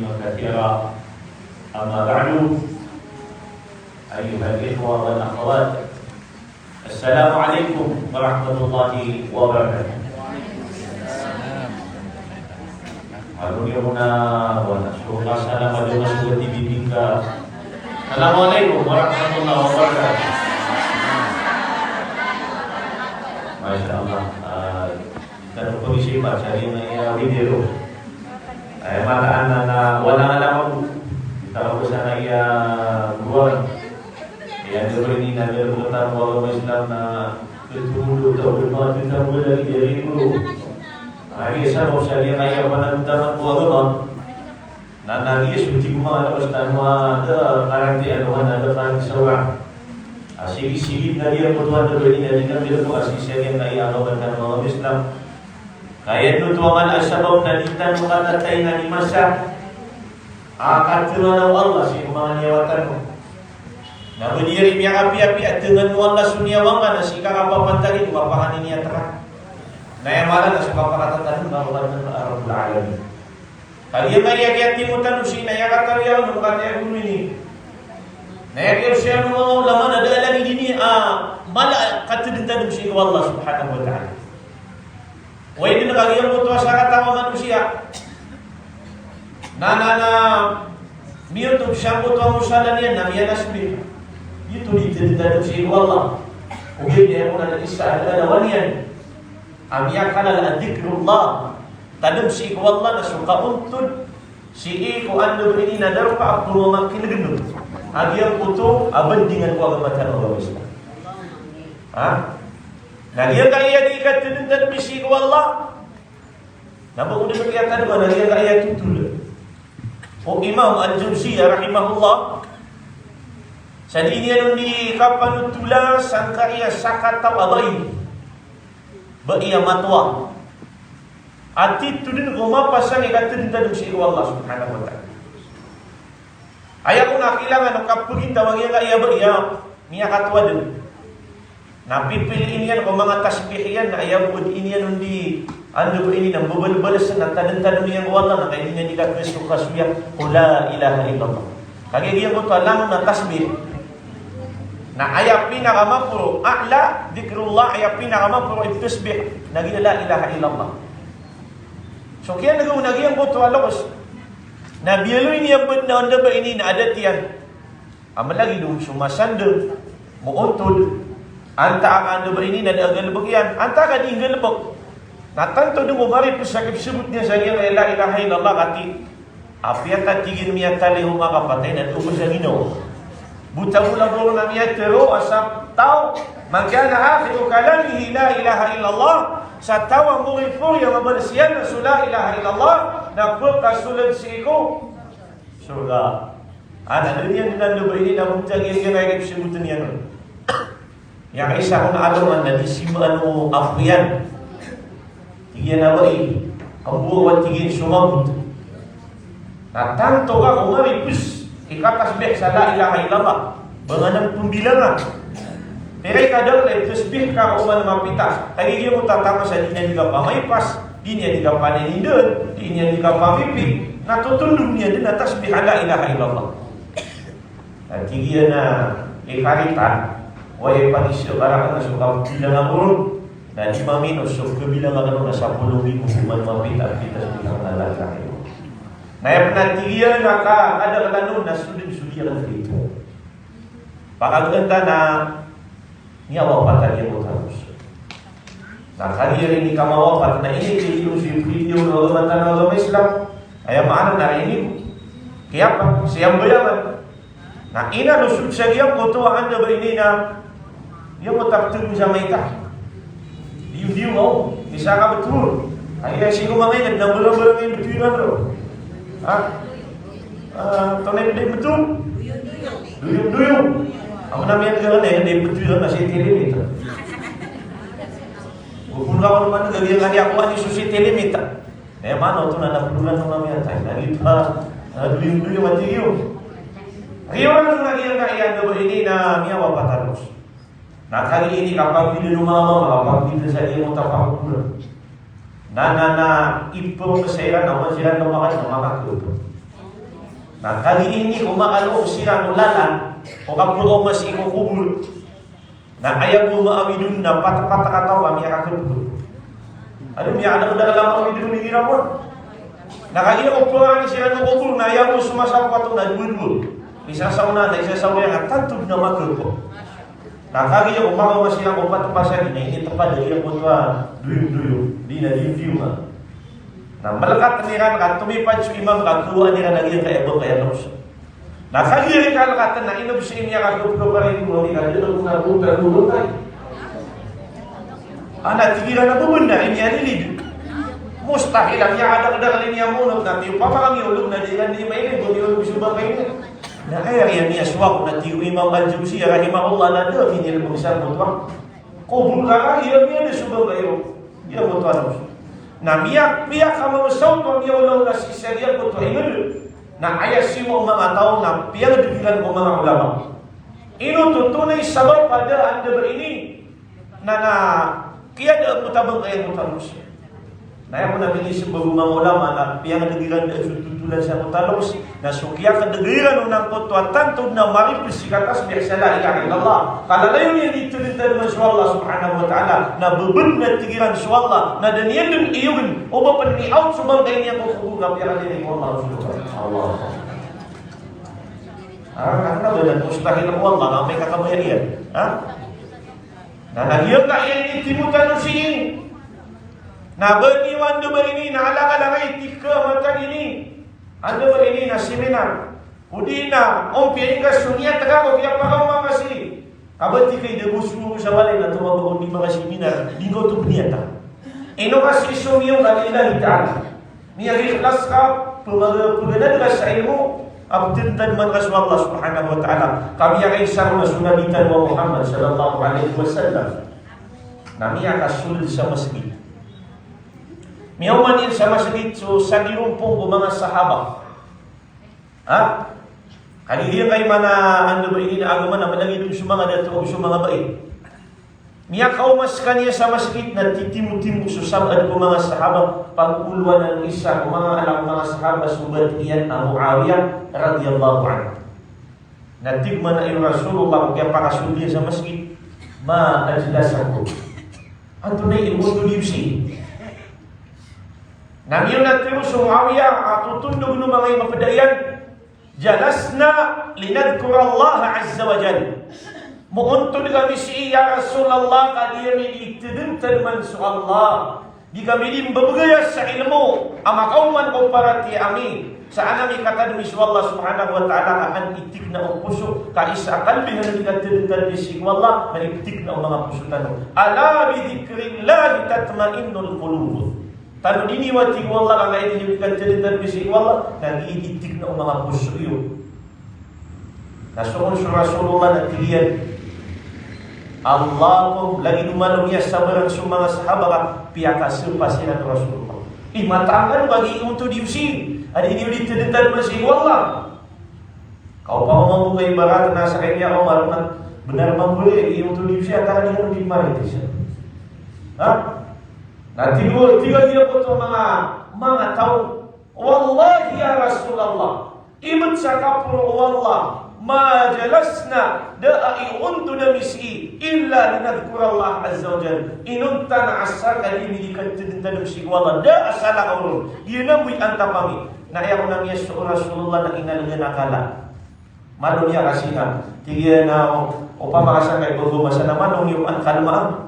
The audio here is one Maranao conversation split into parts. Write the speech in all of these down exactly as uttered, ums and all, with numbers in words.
كثيرا. أما بعد، أيها الإخوة والأخوات، السلام عليكم ورحمة الله وبركاته. Alo niyo na wana so kasalam a di mas wati bibingka. Assalamu alaikum warahmatullahi wabarakatuh. Masha Allah. Ah, Tano ko di sipat sa giyangkaya video. Aya mataan na, na wala nga lamang. Tano ko sa giyangkaya buwan. Aya gawii niyan na gawii ko tano a agama Islam na tutundo taw, gawii tano lagi dari guru. Aya sabap sa giyangkaya panantaman ko agama. Na, na giya so tig o manga lawas tano a da karanti, ano, na da karanti sa wara. A, sige, sige, na giyangkoto a da ba ini na di na giyangkoto a sisiyang na iya, ano, ba tano a Islam. Ka aya oto a mala a sabap na di tano katatay na di masa a katngan o Allah sii ko manga niyawa tano. Na ba di ari miyakapiyapiya a tngan o Allah so niyawa ngka na sii ka kapapantag ko kapakaniniya tano. Na aya mala na so kapakatatano na Allah Rabbul Alamin. Kagiya maiya kiyatimo tano sii na aya katariya on o kataya guru ini. Na aya kiyaosaya o manga ulama na da a lagid ini a mala a katdn tano sii ko Allah Subhanahu wa Ta'ala. Oway dn kagiya giyangkoto a sakataw a manosiya na, na, na miyontod sangkoto a mosala niyan na miyatasbih. Giyoto di tdn tano sii ko Allah. Ogaid na aya kon a isa a da a lawan iyan a miyakalala a dhikrullah. Tadm sii ko Allah na so kaontod sii ko anda ba ini na darpa a pmamakin'g on a giyangkoto a bandingan ko agama tano a agama Islam. Ha? Na giyangkaya di katdn tano sii ko Allah. Na ba ko dn kiyatadman a giyangkaya totol. O Imam Al-Jawziyah rahimahullah, sa di niyan on di kapanotola sangkaya sakataw a bai. Bai a matowa. A titho dn ko mapasang i katdn tano sii ko Allah Subhanahu wa Ta'ala. Aya kon a kilangan o kapagintaw a giyangkaya bai a miyakatowa dn. Na pipiliin iyan ko manga tasbih iyan, na aya bo di niyan on di, anda ba ini na mbabalbals na tadn tano niyan ko Allah, na kay di niyan di kasokasoya ko la ilaha illallah. Kagiya giyangkoto a langon a tasbih. Na aya pinakamaporo, a'la dhikrullah, aya pinakamaporo i tasbih na giya la ilaha illallah. So kiyan'g on a giyangkoto a lokes na biyaloy niyan bnar na anda ba ini na adat iyan a malagid o somasandng, moontod, antaa ka anda ba ini na da a galbk iyan, antaa ka di nggalbk. Na tanto dn ko maripos sa kipsbot niyan sa giyangkaya la ilaha illallah, kati apiya ta tig iyan miyatalihoma a kapatay na da oba sa ginawa. Bota bo labaw na miyatharo a sa taw, man kana akhiru kalamihi la ilaha illallah, sa taw a mori-pori a mabals iyan na so la ilaha illallah, na pkasold sii ko sorga. Ana, da niyan dn anda ba ini na mongtag iyan giyangkaya kipsbotn iyan on. Aya kaisa kon a alongan na di simbaan o apo iyan. Tig iyan a bai, kamboa tig iyan somabot. Na tanto ka ko maripos i katasbih sa la ilaha illallah. Ba nganan pmbilangan. Pira i kadakl i tasbih ka ko oman mapita. Kagiya giyangkoto a takas a di niyan di kapamaipas, di niyan di kapaninindn, di niyan di kapamipi, na totondog niyan dn a tasbih a la ilaha illallah. Na tig iyan a ikaritan, oway, pagisa ka rakn a so kabilang akn on na di maminos so kabilang akn on na sapolo ribo ko oman mapita a tasbih a la ilaha illallah. Na aya pn a tig iyan a ka, kadaklan on na so dn so di akn kito. Pakaganta na miyawapatan iyan ko taros. Na kagiya ini kamawapat na ini, kiyosipri niyo o agama tano a agama Islam. Aya maana na ini, kiyapa, siyambayangan. Na inanosod sa giyangkoto a anda ba ini na giyangkoto a ptharoon sa maita. Diyo-diyo, o, isa ka bthoon. Ay, ay, sii ko manga ingd na mbarang-barang i bthoon iran roo. Ha? Ah, antonaa i bthoon? Doyong-doyong. Amo na miyatharoon na, di bthoon na sii tililit. Gopon ka man, gawii nga di ako ani so sii tililit. Eh, mano to na napulan o miyatay. Na di pa, ah, doyong-doyong a tig iyo. Riyo na giyangkaya anda ba ini na miyawapatan. Na kagiya ini kapagbidan o mama, kapagbidan sa giyangkoto a pakokoran. Na, na, na, ipon sa iran, na, siran na maka, na makakoto. Na kagiya ini ko makalook siran o lalan ko kapakaoma sii ko kobor. Na aya bo maawid on na patapat a taw a miyakakebekeb. Ado miyakadakdakl a maawid on igira bo. Na kagiya ko pakaoma siran o kobor na aya bo so masapat on na dowa-dowa. Isa sa ona na isa sa oriyan na tanto dn a makebekeb. Na kagiya ko makaoma siran ko pat a pasad na initepad a giyangkoto a doyong-doyong, di na doyong-doyong a. Na melekat iran ka tomipad so imam ka kowaan iran a giyangkaya bangkaya a loks. Na kagiya i kalekatn na inobs iyan a kapropropar iyan ko mami ka dn ko na bota ko bota. Ana tig iran a bobon na ini a lilid. Mustahil a miyakadakdakl ini a monot na tiyo pamakang iyo log na di iran di mailid ko di olog so bangkay niyan. Na aya riya miyasowak na tig o Imam Al-Jawziyah rahimahullah na da minilbng sa koto a kobor ka kagiya miyada so bangkay o giyangkoto a loks. Na miya, miyakamamsaw oto a miyaolaola sii sa giyangkoto a ingd. Na aya siyowa o manga taw na piyangdg iran ko manga ulama. Ino totonay sabap a da anda ba ini na, na kiyada a koto a bangkay a koto a loks. Na aya ko na minismbag o manga ulama na piyangdg iran da so totolan sa koto a loks. Na so kiyakdg iran on angkoto a tanto dn a maripos sii ka tasbih sa la ilaha illallah. Ka lalayon iyan di tadntadman so Allah subhanahu wa ta'ala. Na bebed na tig iran so Allah. Na da niyan dn iyogn. O ba pn ni-out so bangkay niyan ko kobor ka piyakadiri ko Allah subhanahu wa ta'ala. Ah, karena ba da mustahil ko Allah na amay ka kabaya iyan. Ha? Na lagid ka iyan i timo tano sii. Na ba niyo anda ba ini na alangkal a tig ka a matag ini. Anda ba ini na seminar. O di na, ompiya ingka so niyat ka ko kiyapakaoma ka sii. Ka ba tig ka i da bo so sa walay na tomo ba ko di ba ka seminar. Di ko oto niyat ka. Ino ka sii so miyo ka lillahi ta'ala. Miyagikhlas ka, pemaga-, peganad ka sa ilmo, a petadntadman ka so Allah subhanahu wa ta'ala. Ka miyakaisa ron a so Nabi tano a Muhammad sallallahu alaihi wasallam. Na miyakasold sa masgit. Miyaoma niyan sa masgit so sagirompong ko manga sahaba. Ha? Kagiya kay mana anda ba ini na agama na malagid on so manga dato ago so manga bai. Miyakaoma skaniyan sa masgit na titimotimo so sabaad ko manga sahaba, pagolowan o isa ko manga anak o manga sahaba so bat iyan a Muawiyah radiyallahu anhu. Na tig man a i Rasulullah ko kiyapakasold iyan sa masgit, "Ma ajlasakum?" Antonaa i imontod iyo sii? Na miyaona tero so Muawiyah a totondog o manga ingapeda iyan, "Jalasna linadhkurallaha azza wa jal." Moontod kami sii ya Rasulullah ka di ami di tadntadman so Allah. Di kami di mbabagaya sa ilmo a makaoma ko paratiyaya ami. Sa an ami katadmi so Allah subhanahu wa ta'ala ka an itikna o poso, ka isa a kalbihan a di katadntadmi sii ko Allah na itikna o manga poso tano. Ala bi dhikrillahi tatma'innul qulub. Tanto di niyo a tig o Allah ka angkaini di katadntadmi sii ko Allah, na giya itikna o manga poso iyo. Na so kon so Rasulullah na tig iyan, Allah ko, lagid o malo niyan sabaran so manga sahaba ka piyakasapa siran o Rasulullah. Ih, mataan kano ba giyoto di iyo sii a di niyo di tadntadman sii ko Allah. Ka opama mambo ka ibarat na sakay niyan o Umar na benar mambo, eh, giyoto di iyo sii a tig iyan di marites. Ha? Na tig o, tig iyan oto a manga, manga taw, "Wallahi ya Rasulullah, ibt sa kaporo o Allah, ma jalasna, da a iontod ami sii, illa linadhkurallaha azza wa jal." Inonta na asar ka di mi di katadntadm sii ko Allah, da a salakaw ron. Giyanan bo i antap ami. Na aya kon a miyasowa o Rasulullah na inalgan a kala. Malo niyan ka sii na. Tig iyan a, o, opama ka sangkay bo masa na malo niyo an kalma.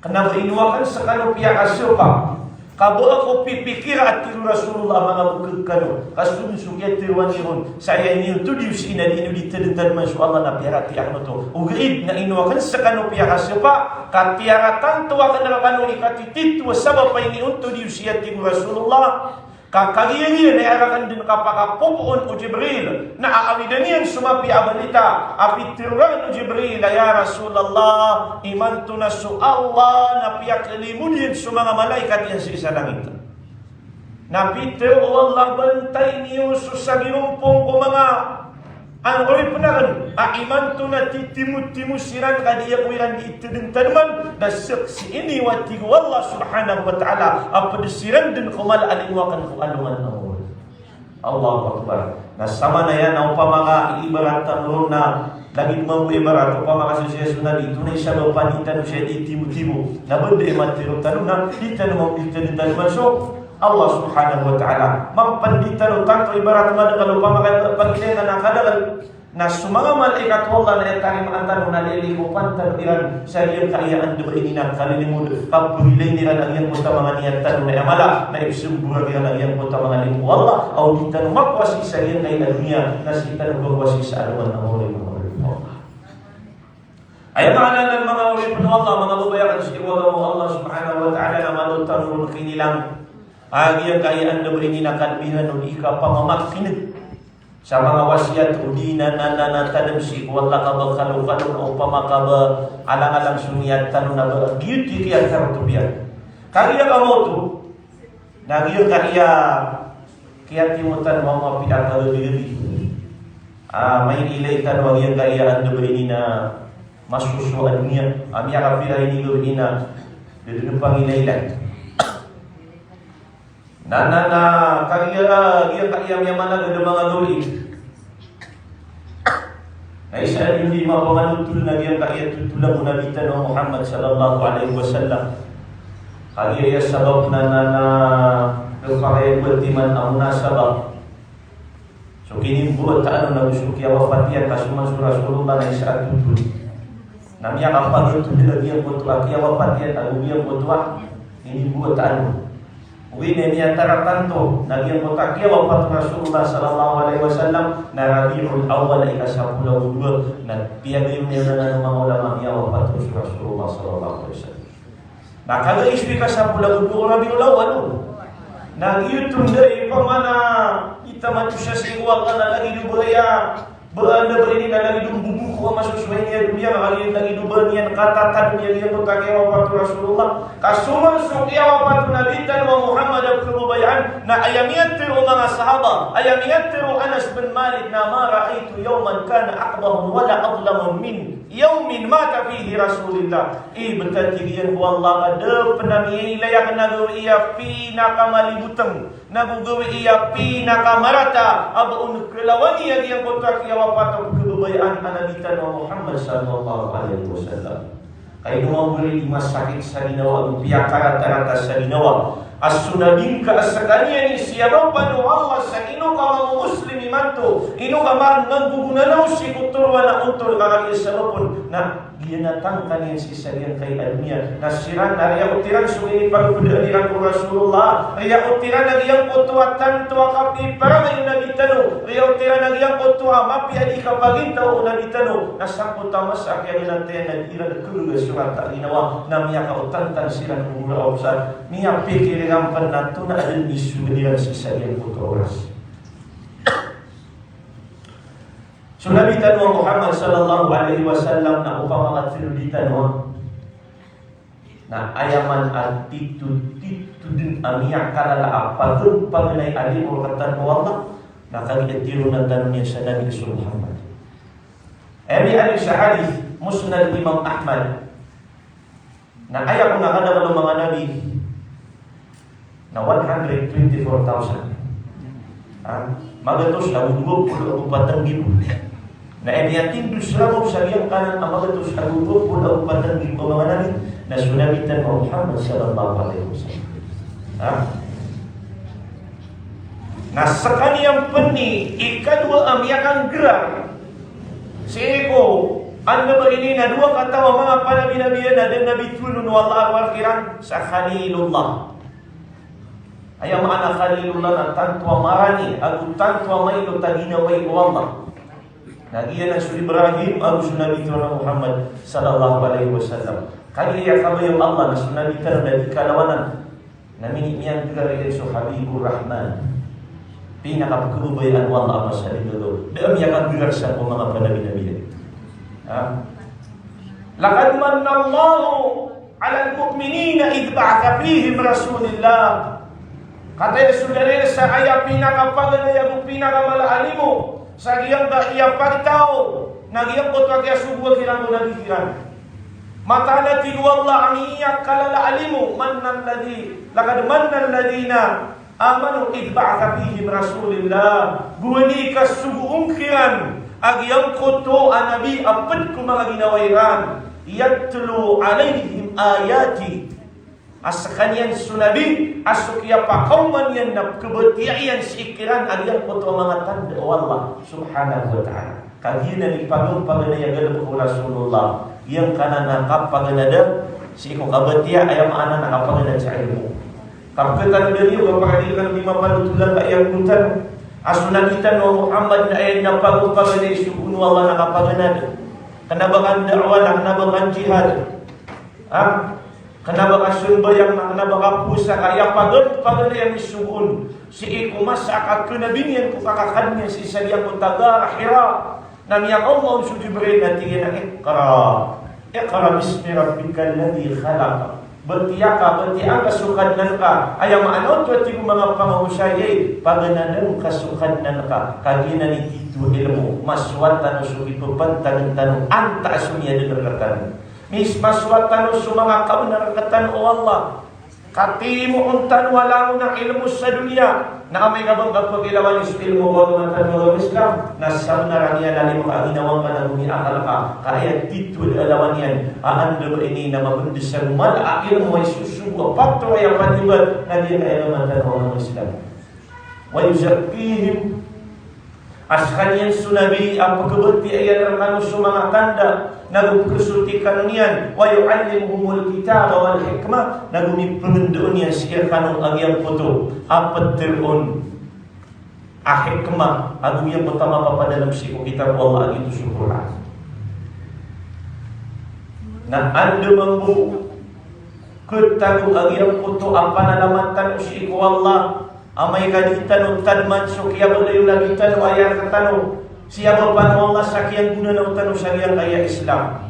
Kna ba ino akn skano piyakasapa. Ka ba ako pipikira, a tig o Rasulullah, a manga bokg kano. Ka so, so kiyateroa niyo ron sa aya iniontod iyo sii na di niyo di tadntadman so Allah na piyaratiyaya kano oto. Ogaid na ino akn skano piyakasapa. Ka tiyaratanto akn rkano i katitito a sabap a iniontod iyo sii, a tig o Rasulullah. Ka kagiya giya na aya rakn dn kapakapopoon o Jibril, na aawidan iyan so mapiya a barita a pitharo rakn o Jibril a, "Ya Rasulullah, imanto na so Allah na piyakalimod iyan so manga malaikat iyan sii sa langit." Na pitharo o Allah, "Bantayi niyo so sagirompong ko manga An oripn akn a imanto na titimotimo siran ka di ako iran di tadntadman, na saksi ini a tig o Allah subhanahu wa ta'ala a pd siran dn ko mala a limo akn ko alongan a mawri." Allahu Akbar. Na samanaya na opama ka ibarat tano ron na lagid mambo ibarat opama ka sii so Nabi, tonaa i sabap a di tano siya di timo-timo. Na ba di matero tano na di tano mambo di tano tano man so Allah Subhanahu wa Ta'ala. Mambo di tano tanto ibarat madakl opama ka pagilay na kadakl. Na so manga malaikat o Allah na aya tarimaan tano na lilikopan tano iran sa giyangkaya anda ba ini na kalilimod, kapagilay iran a giyangkoto a manga niyat tano na aya mala, na ipsembor iran a giyangkoto a manga limo o Allah, a o di tano makowa sii sa giyangkaya a doniya, na sii tano ba kowa sii sa alongan a mawri, manga oripn o Allah. Aya maana niyan manga oripn o Allah, manga babay akn sii ko agama o Allah Subhanahu wa Ta'ala, na malo tano ron kinilang a giyangkaya anda ba ini na kalbihan o di kapamamakineg sa manga wasiyat o di na, na, na, na tadm sii ko Allah ka ba kalokalo na opama ka ba alang-alang so niyat tano na ba giyoto i kiyatharotop iyan. Kagiya ka maoto, na giyoto i kiyatimo tano a mapiya ka gabi-gabi. Ah, mailay tano a giyangkaya anda ba ini na masosowa a doniya. A miyakapira ini gawii na da dn a pangilaylay. Na, na, na, kagiya, giya, kagiya miyamanagad a manga gawii. Na isa a di di mapanganotol na giyangkaya totolan o Nabi tano a Muhammad sallallahu alaihi wasallam. Kagiya sabap na, na, na, kapakay a batiman a munasabah. So kinimbawataan on ago so kiyawapat iyan, ka so man so Rasulullah na isa a totol. Na miyakapagotol a giyangkoto a kiyawapat iyan ago giyangkoto a kinimbawataan on. Ogaid na miyataratanto na giyangkoto a kiyawapat o Rasulullah sallallahu alaihi wasallam na Rabiul Awwal a ika sapolo ago dowa, na piyagayomi anan o manga ulama a miyawapat so Rasulullah sallallahu alaihi wasallam. Na kagiya iso i ika sapolo ago dowa o Rabiul Awwal. Na giyoto i pamana i taman to siya sii ko Allah na lagid o ba aya, ba anda ba ini na lagid o mboboko a masosowa ini a doniya, na lagid, lagid o ba niyan katatadm iyan giyangkoto a kiyawapat o Rasulullah. Ka so man so kiyawapat o Nabi tano a Muhammad a pkhababayaan, na aya miyatharo o manga sahaba, aya miyatharo o Anas bin Malik na, "Ma ra'aytu yawman kana aqbahu wala adlama min yawmin mata fihi Rasulullah." Ibtad iyan ko Allah a da pn a miyailay akn a gawii a pinakamalibotng, nago gawii a pinakamarata a ba on klawani a giyangkoto a kiyawapat o pkhababayaan a Nabi tano a Muhammad sallallahu alaihi wasallam. Ka ino mambo i masakit sa ginawa, ago piyakaratarata sa ginawa a so Nabi ngka a skaniyan i siyabapan o Allah sa ino ka manga Muslim imanto, ino ka manga nggogonanaw sii ko toroan a ontol, ka kagiya sabap on na giyanatan ka niyan sii sa giyangkai a doniya. Na siran na riyaot iran so inipagpdaan iran ko Rasulullah, riyaot iran a giyangkoto a tanto a kapiparangay o Nabi tano, riyaot iran a giyangkoto a mapiya a di kapagintaw o Nabi tano. Na sangkoto a masa a kiyaganatan iran a khabaga so rata a ginawa, na miyakaotantan siran ko gora a oras, miyapikir iran pn na antonaa dn i sold iran sii sa giyangkoto a oras. So Nabi tano a Muhammad sallallahu alaihi wasallam na opama ka tharo di tano a, na aya man a titotito dn a miyakalala a pagn, pagnay a limo rktano o Allah, na kagiya tironan tano niyan sa Nabi so Muhammad. Aya miyaaloy sa hadith, Musnad Imam Ahmad. Na aya kon a kadakl o manga nabi na one hundred twenty-four thousand. Ah, magatos ago dowa polo ago pat nggibo. Na aya miyatindg so ragon sa giyangkanan a magatos ago dowa polo ago pat nggibo a manga nabi, na so Nabi tano a Muhammad sallallahu alaihi wasallam. Ah. Na skaniyan pn i ikadowa a miyakanggerar sii ko anda ba ini na dowa kataw a manga panabi-nabiyan a da a nabi tolon o Allah a rowar kiran sa Khalilullah. Aya maana Khalilullah na tanto a marani ago tanto a mailot a ginawai o Allah. Na giyanan so Ibrahim ago so Nabi tano a Muhammad sallallahu alaihi wasallam. Kagiya kabaya o Allah na so Nabi tano na di kalawanan. Na mini-, miyanggerar iyan so Habibur Rahman. Pinakapkhababayaan o Allah a masa a di gagaw. Da a miyakanggerar sa ko manga panabi-nabiyan. Ha? Laqad manna Allahu 'alal mu'minina idh ba'atha fihim rasulillah. Kataya so dalil sa aya pinakapaganay ago pinakamala a limo sa giyangkaya pagtaw na giyangkoto a kiyasogoa kiran ko Nabi kiran. Mataan a tig o Allah a miyakalala a limo, mannal ladhi, laqad mannal ladhina, Amanu idh ba'atha fihim rasulullah. Gowani ka sogoon kiran a giyangkoto a nabi a pd ko manga ginawa iran. Yatlu alayhim ayati. A skaniyan so nabi a so kiyapakaoma niyan na pkhabatiyaa iyan sii kiran a giyangkoto a manga tanda o Allah subhanahu wa ta'ala. Kagiya na ipagpaganay a galbk o Rasulullah. Giyangkanan a kapaganada sii ko kabatiya, aya maana na kapaganad sa ilmo. Kapkhatanod iyo, kapakadil kan di mapanotolan ka iyangkotan a so nabi tano a Muhammad na aya na pagpaganay so bono o Allah na kapaganad. Kna ba kan da'wa, na kna ba kan jihad. Ha? Kna ba ka sambayang, na kna ba ka powasa, ka aya pagad, pagad iyan i sogoon sii ko masa a kakanabi niyan ko kakakad iyan sii sa giyangkoto a Ghar Hira. Na miyakaoma on so Jibril na tig iyan a, "Iqra. Iqra bismi rabbikal ladhi khalaq." Batiya ka, batiya angka so Kadnan ka. Aya maana oto a tig o manga pangosay, paganadan ka so Kadnan ka. Kagiya na di tito ilmo, masowa tano so ippantagn tano antaa so miyadn rktano. Mis-, masowa tano so manga kabnar rktano o Allah. Katimoon tano a langon a ilmo sa doniya. Na amay ka ba ngka pagilawani so ilmo ko agama tano a Islam, na sabnar a miyalalim ka a ginawa ngka na go miyakal ka, ka aya tito a lawan iyan a anda ba ini na mabndsa so mala a ilmo a isosogo a patot a aya panibat na di ka aya agama tano a agama Islam. Wa yuzakkihim. A skaniyan so nabi a pkhabatiyaa iyan rkano so manga tanda, na go pkhasotikan iyan, wa yu'allimuhumul kitaba wal hikmah, na go mipngnda on iyan sii rkano a giyangkoto a ptharoon a hikmah, a go giyangkoto a mapapadalm sii ko kitab o Allah a giyoto so Qur'an. Na anda mambo khatano a giyangkoto a panalamat tano sii ko Allah, amay ka di tano tadman so kiyabaloy o Nabi tano a aya rktano, sii a ba pano Allah sa kiyanggonanao tano sa giyangkaya Islam.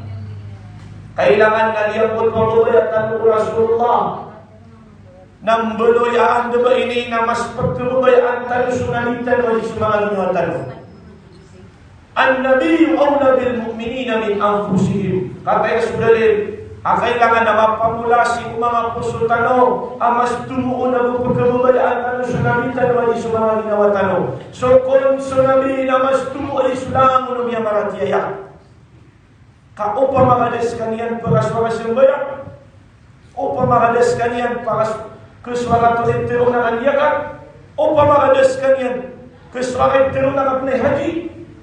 Kailangan na giyangkoto a babaya tano ko Rasulullah na mbaloy a anda ba ini na mas pkhababayaan tano so Nabi tano a di so manga ginawa tano. An-nabiyyu awla bil mu'minina min anfusihim. Kataya so dalil a kailangan a mapamola sii ko manga poso tano a mas tomo on a go pkhababayaan tano so Nabi tano a di so manga ginawa tano. So kon so Nabi na mas tomo a di so langon o miyamaratiyaya. Ka opama ka da skaniyan pkasowa ka sambayang, opama ka da skaniyan pkas-, kasowa ka tharoon a kaniyakan, opama ka da skaniyan kasowa ka tharoon a kapnay haji,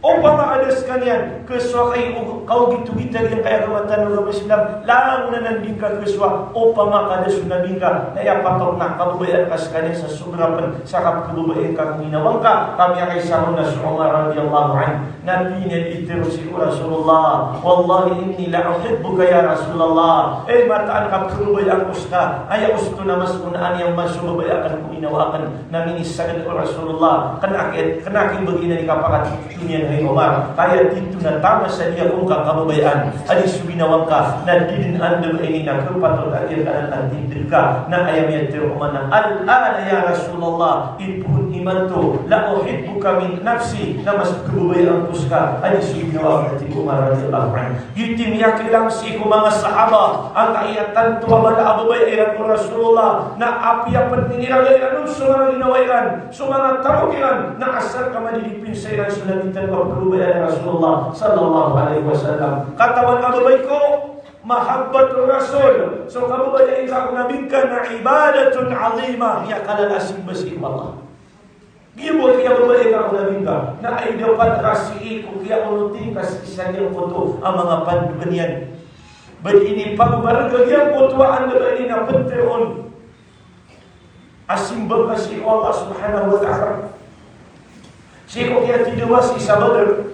opama ka da skaniyan kasowa ka i-, kaogitogit a giyangkaya agama tano a agama Islam, langon anan di ngka kasowa, opama ka da so Nabi ngka, na aya patot na kababayaan ka skaniyan sa sobra pn sa kapkhababayaan ka ko ginawa ngka, ka miyakaisa ron na so Umar radiyallahu anhu. Na tig iyan a itharo sii ko Rasulullah, "Wallahi inni la uhibbuka ya Rasulullah." Ey, mataan a kapkhababayaan ko ska, aya osto na mas onaan iyan man so babaya akn ko ginawa akn. Na minisagad o Rasulullah, kna ki, kna ki bagi na di kapakatito niyan, hay Umar, ka aya tito na taman sa di ako ngka kababayaan a di so ginawa ngka, na di dn anda ba ini na khapatot a giyangkanan a tindg ka. Na aya miyatharo o Umar na, "Al-ana ya Rasulullah, ipoon imanto, la uhibbuka min nafsi, na mas kababayaan ko ska a di so ginawa akn," a tig o Umar radiyallahu anhu. Giyoto i miyakilang sii ko manga sahaba a kagiya tanto a mala a babaya iran ko Rasulullah, na apiya pn iniraga iran on so manga ginawa iran, so manga tamok iran, na asar ka madidipinsa iran so Nabi tano a pkhababayaan a Rasulullah sallallahu alaihi wasallam. Katawan a babay ko, mahabbatur Rasul, so kababaya ingka ko Nabi ngka na ibadatun azimah, miyakalala a simba sii ko Allah. Giya bo a kiyababaya ingka ko Nabi ngka, na aya dapat ka sii ko kiyaonoti ngka sii sa giyangkoto a manga pandoan iyan. Ba di ini pagbarga giyangkoto a anda ba ini na ptharoon a simba ka sii ko Allah subhanahu wa ta'ala. Sii ko kiyatidawa sii sa Badr.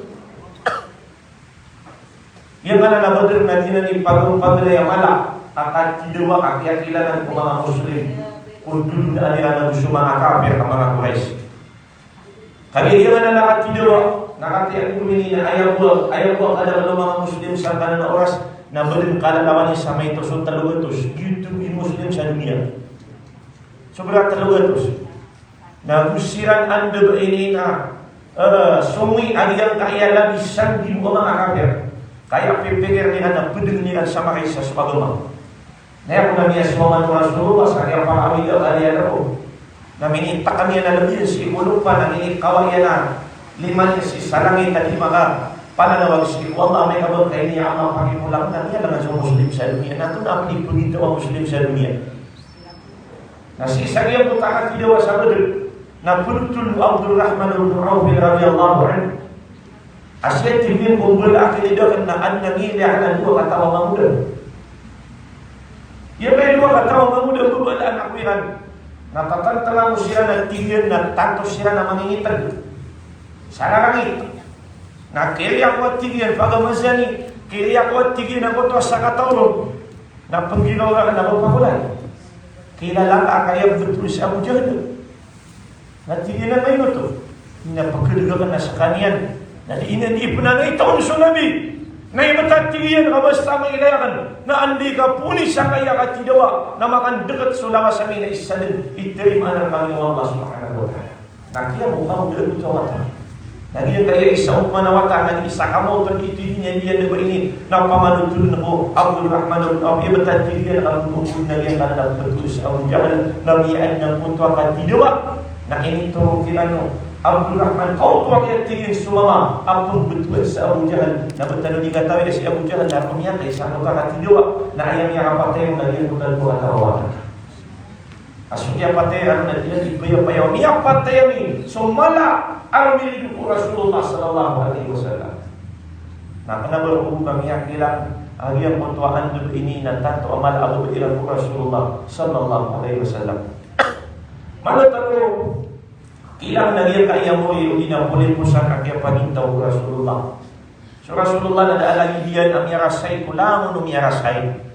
Giyangkanan a Badr na giyanan i pagpagdaya mala a katidawa a kiyakilangan ko manga Muslim. Ko dodon a di anan so manga kafir a manga Quraysh. Kagiya giyanan a katidawa, na katii ko mini na aya bo, aya bo a kadakl o manga Muslim sangkanan a oras, na ba dn kalalawan i sa maito so tlo gatos, giyoto i Muslim sa doniya. Sobra tlo gatos. Na go siran anda ba ini na, eh, songi a giyangkaya iya labi sanggibo a manga kafir. Ka aya pipikir iran na pd iran sa makaisa so agama. Na aya kon a miyasowa man o Rasulullah sa kiyapakawida a kaliyan roo. Na minitakan iyan a lbi sii ko lopa, na minikawa iyan a lima niyan sii sa langit a di makapananawag sii ko Allah, amay ka ba kaini a ama pakipolang na niyan langan so Muslim sa doniya. Na antonaa pn i pgintaw a Muslim sa doniya? Na sii sa giyangkoto a katidawa sa Badr, na pntol o Abdurrahman ibn Auf radiyallahu anhu a sii, tig iyan, ko mbala a kilid akn na adn a ngilay akn a dowa kataw a mangoda. Aya maana o dowa kataw a mangoda, mbabala a ako iran. Na tatantala ko siran a, tig iyan, na tanto siran a mangingitg sa rarangit. Na kiri ako a, tig iyan, pagamazani, kiri ako a, tig iyan, angkoto a sakataw ron. Na pnggiraw rakn a ba pakolay. Kilala ngka a kaya bthoon si Abu Jahl. Na tig iyan a maino oto. Na pkadg akn a skaniyan. Na di iyan di pn a itaon so Nabi. Na ibt a, tig iyan, ka basta mailay akn na anda i kapoon i sangkaya katidawa na makandkt so lawas ami na isa dn i tarimaan rkami o Allah subhanahu wa ta'ala. Na kiyamokaw dn oto a wata. Na giyangkaya isa opama a wata, na isa kamaotan, tig iyan, a di niyan ba ini na pamanotol ko Abdurrahman ibn Auf, ibt a, tig iyan, a mokopod na giyangkanan a bthoon si Abu Jahl, na miyaan angkoto a katidawa. Na initoro kiran o Abdurrahman, kaoto a kiya, tig iyan, so mama a pmbthowan si Abu Jahl. Na ba tano di katawi si Abu Jahl na roo niyan kaisa angkoto a katidawa. Na aya miyakapatay on na giyangkoto a dowa kataw a wata. A so kiyapatay ron na di niyan di payapaya, miyapatay ami so mala a rmirid ko Rasulullah sallallahu alaihi wasallam. Na kna ba roo ka miyakilang a giyangkoto a anda ba ini na tanto a mala a babay iran ko Rasulullah sallallahu alaihi wasallam. Mala tano kilang na giyangkaya mori o di na poli posan a kiyapagintaw ko Rasulullah. So Rasulullah na da a lagid iyan a miyarasay ko langon o miyarasay.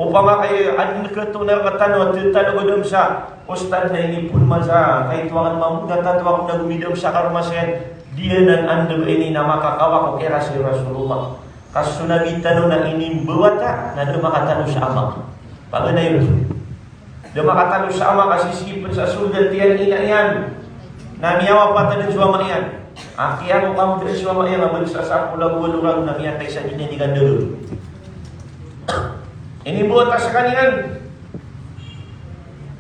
Opama ka aya adn katonar ka tano a titano badam sa ustad na inipon man sa kaito akn mambo na tato akn na gomidam sa karoma siyan, di anan anda ba ini na makakawa ko kiyarasay o Rasulullah. Ka so Nabi tano na inimbawata na da makatano sa ama. Paganay oto. Da makatano sa ama ka sisii pn sa soldat iyan i ina iyan. Na miyawafat dn so ama iyan. A kiyago kamo dn so ama iyan a bn sa sapolo ago walo ragon na miyatay sa di niyan di kandagag. Inimbawata skaniyan.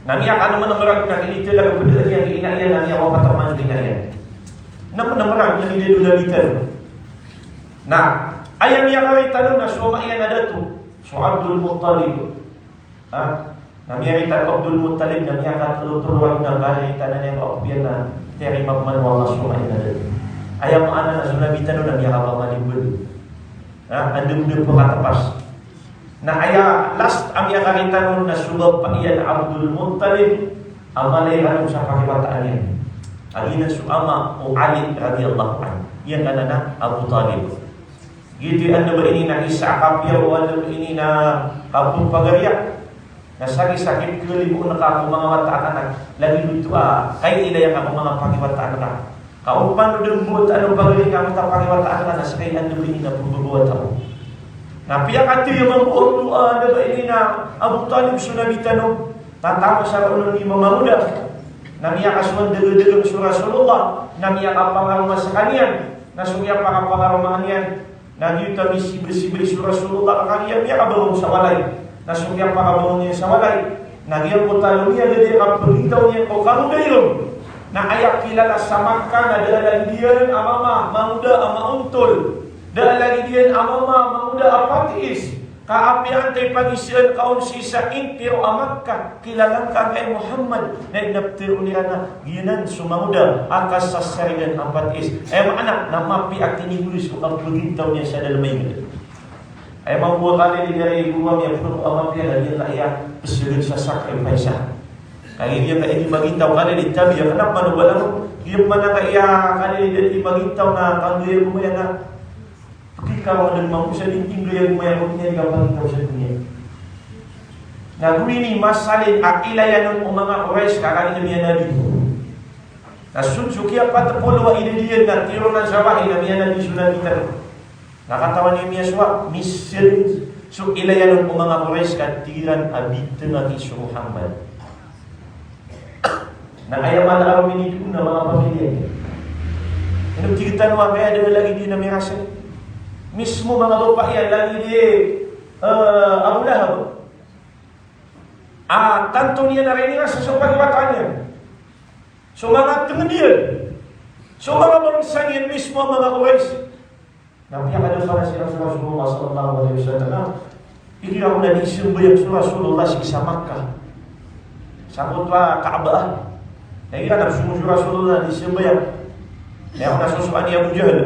Na miyakano man a ragon na kinitala ko pd iyan i ina iyan na miyawafat man so ina iyan. Na mn a ragon na miyadado na bitan. Na aya miyakaritano na so ama iyan a dato, so Abdul Muttalib. Ha? Na miyaritano o Abdul Muttalib na miyakatlo tlo ragon na karitano niyan ko apiya na tiyarima pman o Allah so ama iyan a dato. Aya maana na so Nabi tano na miyakapamalimbal. Ha? Anda bo da pkatpas. Na aya last a miyakaritano na so bapa iyan a Abdul Muttalib a mala iran on sa pakiwataan iyan. A giyanan so ama o Ali radiyallahu anhu. Giyangkanan a Abu Talib. Giyoto i anda ba ini na isa a kapiya o anda ba ini na kapagariya. Na sakit-sakit kalibo na ka ko manga wata a kanak. Lagid oto a kailaya ka ko manga pakiwataan ka. Ka opama o da mbawata o pagari ka ko ta pakiwataan ka na ska i anda ba ini na pmbabawata o. Na piyakatiyama bo o anda ba ini na Abu Talib so Nabi tano. Taman sa roo on i manga oda. Na miyakasowan dagadagan so Rasulullah. Na miyakapangaroma skaniyan. Na so kiyapakapangaroma niyan na giyoto a misibasibay so Rasulullah ka kagiya miyakabangon sa walay. Na so kiyapakabangon iyan sa walay na giyangkoto a lomiyaga di a kapagintaw niyan ko karoday ron. Na aya kilala sa Makkah na da a lagid iyan a mama, mangoda a maontol. Da a lagid iyan a mama, mangoda a patiis. Ka apiya antaa i pagisaan ka on sii sa intiro a Makkah, kilala ngka angkai Muhammad, na iniptero iran a giyanan so mangoda a kasasarigan a patiis. Aya maana na mapiya a kinigoris o kapagintaw niyan sa dalem a ingd. Aya mambo a kalilid a ri goro ami a poro a mapiya na giya ka aya psagad sa sacrifice. Kagiya ka ini magintaw kalilid tabi a kna pman o balangon. Giya pman a ka aya kalilid a di magintaw na kanggoya gomaya na Pkikaroon dn mambo sa di tinggi a gomaya ko di niyan di kapagintaw sa doniya. Na gowani masalin a ilayan on o manga Quraysh ka kagiya miyanabi. Na so, so kiyapatpolo a idad iyan na tironan sa wahi na miyanabi so Nabi tano. Na katawan iyo miyasowa, misalin so ilayan on o manga Quraysh ka tig iran a bitng aki so Muhammad. Na aya mala a romini doon na manga pamilya niyan. Ino tig tano a kaya da a lagid iyan a mirasay. Mismo manga bapa iyan, lagid i, eh, Abu Lahab. A tanto niyan a rinirasa so pakiwataan iyan. So manga tenged iyan, so manga bangsa niyan mismo a manga Quraysh. Na piyakadapara siran so Rasulullah sallallahu alaihi wasallam. Igira ko na di sembayang so Rasulullah sii sa Makkah, sangkoto a Kaabah. Na igira na di sembayang, na igira na sosoan i Abu Jahal,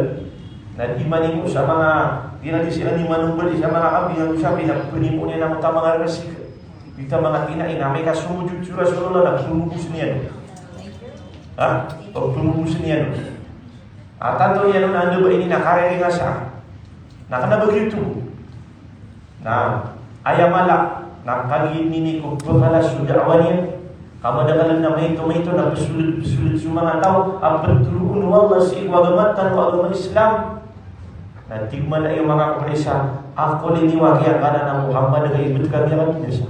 na di manimo sa manga, di na di siran di manombali sa manga kambing ago sapi, na penimo niyan angkoto a manga resik, angkoto a manga tinai, na amay ka somojod so Rasulullah na pemobos iyan. Ha? Pemobos iyan. A tanto iyan on na anda ba ini na karerengasa. Na kena ba giyoto. Na aya mala na kagiya ini ko pekala so da'wah niyan, ka madakl na maito-maito na pesoled-pesoled so manga taw a petoroon o Allah sii ko agama tano a agama Islam. Na tig man aya manga Quraysh a, "Ako liniwa kiya kana na Muhammad ka ibet kami a kabinasa."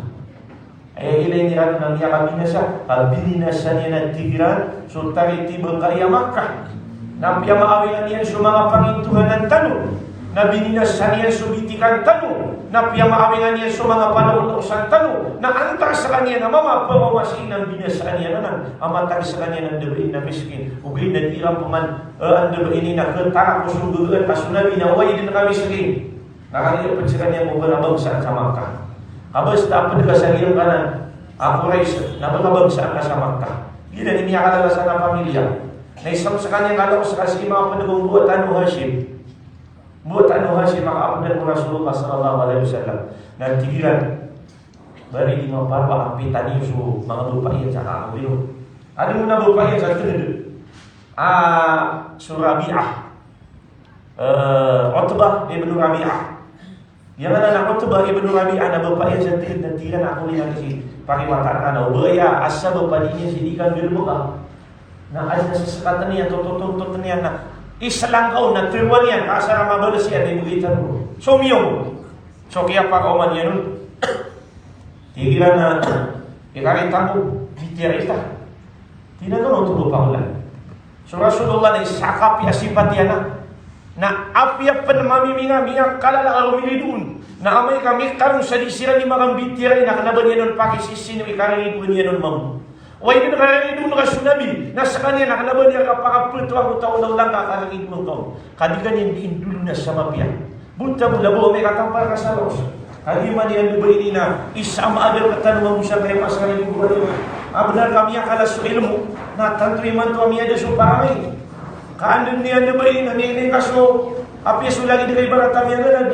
Aya ilay niran na miyakabinasa, a bininasa niyan a tig iran so taritiben ka aya Makkah. Na piyamaawingan iyan so manga pangintohanan tano. Na bininasa niyan so bitikan tano. Na piyamaawingan iyan so manga panaotosan tano. Na antaa sekaniyan a mama, pamamasi na binasaan iyan anan a matag sekaniyan a anda ba ini na miskin. Ogaid na di iran peman, eh, anda ba ini na ketara ko so gegaan ka so Nabi na oway den ka miskin. Na kagiya ped sekaniyan ko ba kabangsaan sa Makkah. Ka basta ped ka sa giyangkanan a Quraysh na ba kabangsaan ka sa Makkah. Giyanan i miyakalalasan a pamilya. Na isa sekaniyan ka na ko seka sii manga ped ko mboa tano Hashim. Mboa tano Hashim a kaapodan o Rasulullah sallallahu alaihi wasallam. Na tig iran, bari di maparwa a pitani so manga bapa iyan sa kaambil. Anda mo na bapa iyan sa tenged. Ah, so Rabi'ah. Eh, Utbah ibn Rabi'ah. Aya ngaran a Utbah ibn Rabi'ah na bapa iyan sa tig iyan, na tig iyan a ako liniwa si pariwata ka na o ba aya a sabap a di niyan si di kan galebeka. Na aya na sesekaten iyan, tototontoten iyan na iselang ka on na teroan iyan, ka asar a mabalas iyan na ibegay tano. So miyong. So kiyapakaoma niyan on. Tig iran a, ikarita ko, bitiyarai ta. Tig iyan a, "Oto bo pagolan." So Rasulullah na isa a kapiya a sipat iyan a, na apiya pen mamimingamiya kalala a romiridoon. Na amay ka mikarong sa di siran di makambitiyarai na kena ba niyan on pakisisino i kariridoon iyan on mambo. Oway den kariridoon ka so Nabi, na sekaniyan na kena ba niyan kapakapetowa ko taw na olan ka kariridoon ka on. Ka di ka niyan di indolona sa mapiya. Bota bo labo amay ka tampar ka sa laos. Kagiya man iyan anda ba ini na isa a maadar ka tano mambo sa kaya pasal ini ko ba niyan. A benar ka miyakala so ilmo, na tanto imanto a miyada so parangay. Ka anda niyan anda ba ini na nini ka so apiya so lagid ka ibarat a miyagalad.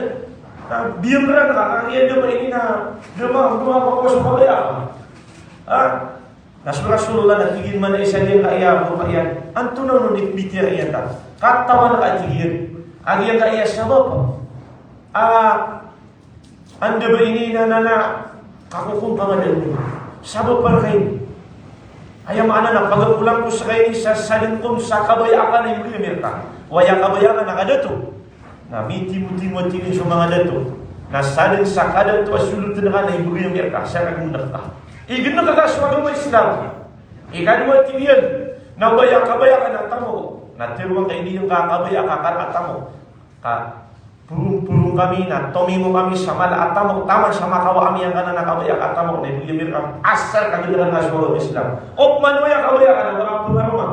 Na biyamran ka, kagiya anda ba ini na dema, dema ko so kabaya. Ha? Na so Rasulullah na tig iyan man a isa giyangkaya a bapa iyan, "Antonaa on i mbitiyarai ta?" Katawan ka, tig iyan, a giyangkaya sabap a anda ba ini na, na, na kakokom pangadaan. Sabap a reka ini. Aya maana na pagakolan ko seka ini sa sadn kon sa kabaya aka na ibegay ami reka. Oway a kabaya aka na kadato. Na mitimotimo a tig iyan so manga dato. Na sadn sa kadato a solotn ka na ibegay ami reka, sa kagenek ka. Igenek ka so agama Islam. Ikadowa, tig iyan, na baya, kabaya ka na tamok. Na teroa ngka i di ngka kabaya ka kar a tamok. Ka porongporong kami, na tomimo kami sa mala a tamok, taman sa makawa ami angkanan a kabaya ka a tamok, na ibegay ami reka, asar kagenek ka so agama Islam. Opama aya kabaya ka na makapengaroma.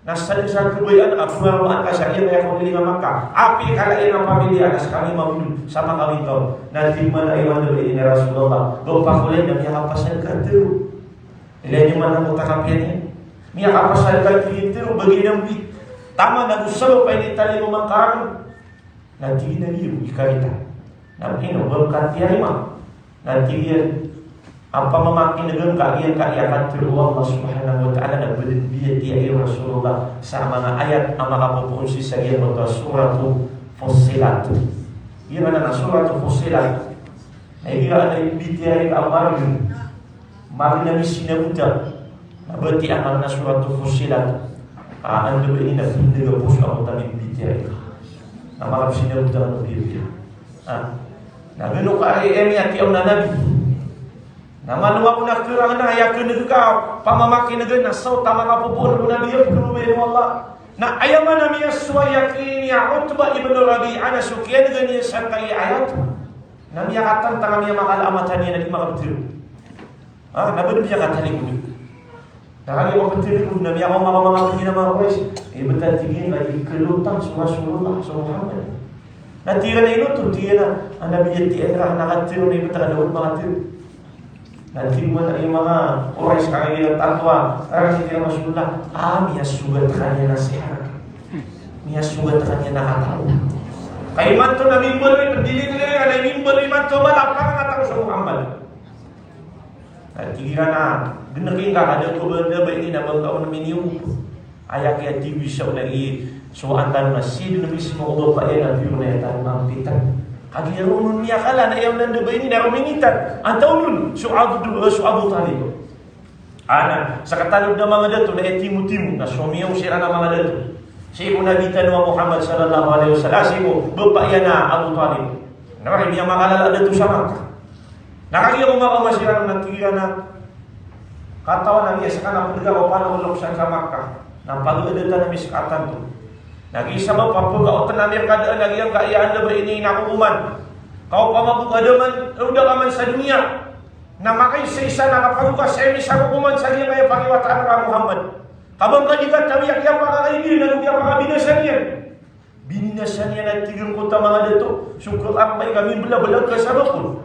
Na sadn sa kabayaan a pengaromaan ka sa giyangkaya kawliling a Makkah. Apiya kala iyan a pamilya na sekami mambo sa makawinto. Na tig man a iwan dn ini a Rasulullah, ba pakolay na miyakapasad ka tero. Ilay niyo man angkoto a kapiya niyan. Miyakapasad ka tero, bagi na mbi. Taman ago sabap a initalingoma ngka aken. Na tig iyan a giya bo i karita. Na ino ba ngka tiyarima? Na tig iyan a pamamakinegen ka giyangkaya katero o Allah subhanahu wa ta'ala na ba den biyatiya i Rasulullah sa manga ayat a makapopoon sii sa giyangkoto a Suratu Fussilat. Giyangkanan a Suratu Fussilat. Na igira a da imbitiyarai ka a margen. Margen a misinabota. Na batiya angkanan a Suratu Fussilat. A anda ba ini na pindaga poso a koto a mimbitiyarai. Na makasinabota na bibiya. Ah. Na gano ka ari emi a tiyaw na Nabi. Na manowa ko na kerang na aya keneg ka pamamakinegen na sawt a makapopoon o Nabi a pegomben o Allah. Na aya man a miyasowa i aki niyan a Utbah ibn Rabi'ah na so kiyanegen iyan sangkai a ayat. Na miyakatantang a miyamakala a mata niyan a di makabetero. Ah, na ba den miyakatalingoma. Na kagiya ko ptharoon na miyakaoma ko manga pd iyan a manga Quraysh, eh, btad, tig iyan, na di kalotang so Rasulullah, so Muhammad. Na tig iyan a ino oto, tig iyan a, a Nabi a tig iyan a, na katharo na ibt a da on makatharo. Na tig man a manga Quraysh, kagiya tanto a, a tig iyan a Rasulullah, a, miyasogat ka niyan a sihr. Miyasogat ka niyan a kataw. Ka imanto na mimbaloy, pd iyan a, na mimbaloy imanto a mala a pangataw so Muhammad. Na tig iran a, gnki ngka ka da ko ba anda ba ini na ba ngka on miniyogo. Aya kiyatharo sa on a aya sowaan tano na sii dn mismo o bapa iyan a piyonayan tano a mpitan. Kagiya roo on miyakala na aya on anda ba ini na roo minitan. Antaa on? So Abdu-, so Abu Talib. Ana, sa katalod a manga dato na aya timotimo, na somiyaw siran a manga dato. Sii ko Nabi tano a Muhammad sallallahu alaihi wasallam, sii ko bapa iyan a Abu Talib. Na miyamakalala a dato sa Makkah. Na kagiya ko makaoma siran na tig iran a, katawan ami a ska na pd ka ko panaolog san sa Makkah. Na pagdatan ami ska tanto. Na giya sabap a pkaotan ami rka dn a giyangkaya anda ba ini na kokoman. Ka opama bo ka da man, oda ka man sa doniya. Na makaisaisa na kapagoka sa aya misa a kokoman sa giyangkaya pakiwataan ka a Muhammad. Ka ba ngka di katawi a kiyapakakaibiran ago kiyapakabinasa niyan. Bininasa niyan a tig angkoto a manga dato, so khakamay ka mimblablag ka sabap on.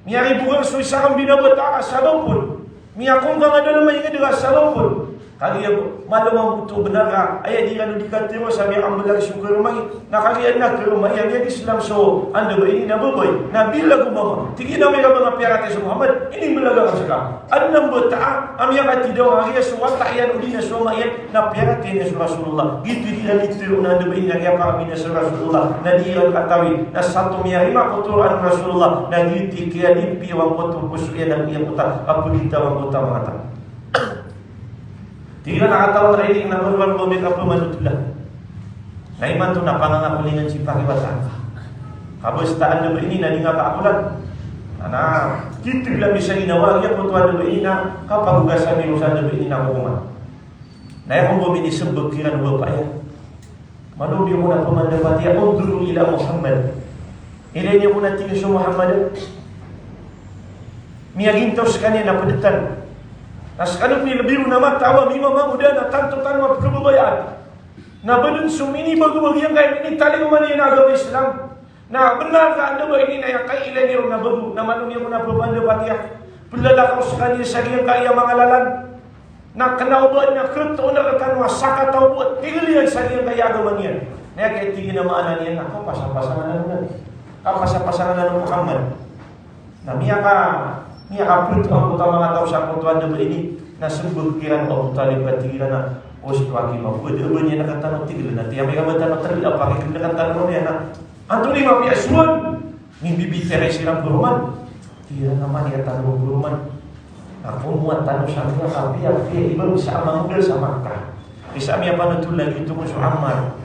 Miyaribogan so isa ka mbinabata ka sabap on. Miyakongkang a dalem a ingd ka sabap on. Kagiya malo mambo oto bnar ka, aya di kano di katharo sa miyakamblag so khakamay. Na kagiya na khakamay a miyag-Islam so anda ba ini na babay. Na bilag o mama. Tig iyan a amay ka ba nga piyaratiyaya so Muhammad, inimblag ka ska. Adn a mbata a miyakathidawa, kagiya so wata iyan odi na so ama iyan na piyaratiyaya niyan so Rasulullah. Giyoto i di iran itharo na anda ba ini na kiyapakabinasa so Rasulullah, na di iran katawi, na sato miyarima ko toroan o Rasulullah, na giyoto i kiyadipiya o angkoto a poso iyan a giyangkoto a pagitaw angkoto a manga taw. Tig iran a katawan a ini na marwar bo ami kapamanotola. Na imanto na pangangakolingan sii pakiwata ka. Ka basta anda ba ini na di nga kaakolan. Na, na, kitgl ami sa ginawa, giyangkoto anda ba ini na kapagoka sa ami ko sa anda ba ini na kokoman. Na aya ko bo minismbag kiran o bapa iyan. Malo niyo ko na pamandapati a, unzuru ila Muhammad. Ilay niyo ko na tig iyan so Muhammad. Miyagintaw skaniyan na pd tano. Na skano pn i lbi ron a mataw a mimamangoda na tanto tano a pkhababayaan. Na ba dn so minibagobag iyan ka aya minitalingoma niyan a agama Islam. Na bnar ka anda ba ini na aya kailay niyo ron na bago, na malo niyo ko na pamandapati a. Plalakaw skaniyan sa giyangkaya manga lalan. Na kna o ba na khatoon rktano a sakataw bo a tigl iyan sa giyangkaya agama niyan. Na aya katig iyan a maana niyan na kapasapasangan o Nabi. Kapasapasangan o Muhammad. Na miyaka, miyakaphoon angkoto a manga taw sangkoto a anda ba ini, na smbag kiran o Abu Talib ka tig iran a, o ska aki mabowad, a ba niyan rktano tigl, na tiya amay ka ba tano tigl a pakigl rktano niyan na. Antonaa i mapiya so wan? Mimbibitiyarai siran poroman. Tig iran a mani a tano poroman. Na komowa tano sa miyakapiyapiya i bangsa a mangoda sa Makkah. Isa a miyapanothol lagid oto kon so Ammar.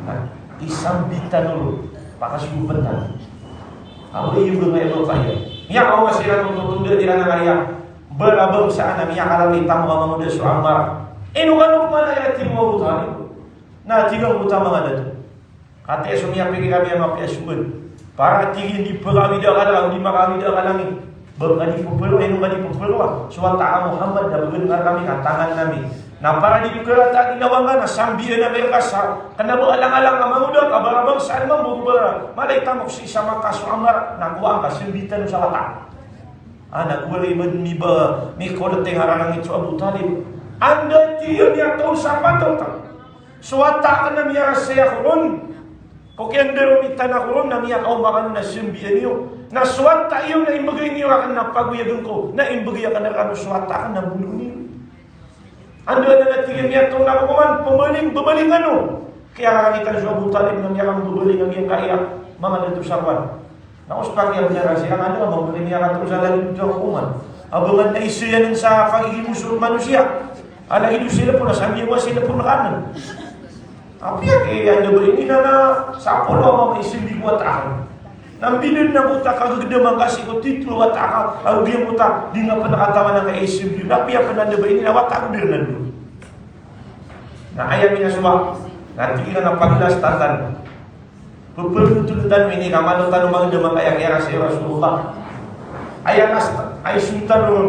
Na isambi tano ron, pakasogopn tano. Ago iyo ba ngka i bapa iyan. Miyakaoma siran oto, tonda iran a kaya. Barabangsa a miyakalalay tano a mangoda so Ammar. Ino kano pman aya tig o Abu Talib? Na tig angkoto a manga dato. Katii so miyapikir ami a mapiya so wan. Para tig iyan di pkawid a kalang, di makawid a kalang i. Ba ka di ppharo, ino ka di ppharo a. So wata a Muhammad na bgan ka rkami ka tangan ami. Na para di pkharata a ginawa ngka na sambian ami rka sa kna ba alang-alang a mangoda ka, barabangsa a mambo, ba mala i tamok sii sa Makkah so Ammar, na kowaan ka, sambi tano sa wata. Ana, kowaan i mad-, miba, mikolt i ngararangit so Abu Talib. Anda tig iyan miyatoon sa patot. So wata akn na miyarasay ako ron. Ko kiyandaro mitan ako ron na miyakaoma kano na sambian iyo. Na so wata iyo na imbgay niyo rakn na pagoyagn ko. Na imbgay akn rkano so wata akn na bonoon iyo. Anda na tig iyan miyatoon ako koman, pmbaling, babaling kano. Kiyararangitan so Abu Talib na miyakambbaling a giyangkaya manga dato sa kowan. Na os pakiya bnar a siran, anda ka mambo na miyakatoon sa lagid oto a kokoman. A ba nga na isa iyan sa pagigimosor manosiya. A lagid o silpon, a sambi a silpon kanan. Apiya kay anda ba ini na, na sapolo a mama i sambi ko wata akn. Na mbidn na kota kagagdaman ka sii ko titlo a wata aka, ago giyangkoto a di nga pn katawan angkaya i sambi. Na apiya pn anda ba ini na wata ko Bernardo. Na aya miyakasowa, na tig iran a paglas tano. Pphanothol tano ini ka malo tano mangndam angkaya kiyarasay o Rasulullah. Aya nas, ay sontan ron.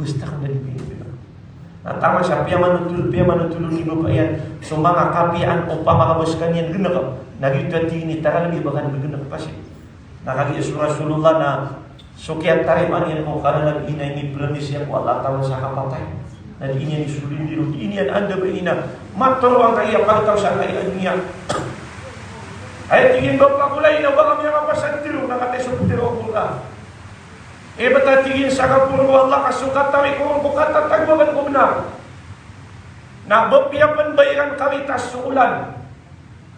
Basta ka na di piyapiyaan. Na taman sa piyamanotol, piyamanotol o bapa iyan so manga kapiyaan o pamakabawas ka niyan geneka. Na giyoto a tig iyan i taralbi ba ka genek pasi. Na kagiya so Rasulullah na so kiyatarimaan iyan ko karana ina ini promise iyan ko Allah taman sa kapatay. Na di niyan isolindiro, di niyan anda ba ini na matoro angkaya pagtaw sa angkaya doniya. Aya tig iyan, bapa ko, lagid o ba kami a kapasad tero, na kataya so petero o Qur'an. Ibt a tig iyan sa kaporo o Allah ka so katawi ko ron ko katatagoan ko benar. Na ba piyapen ba iran kawitas so olan,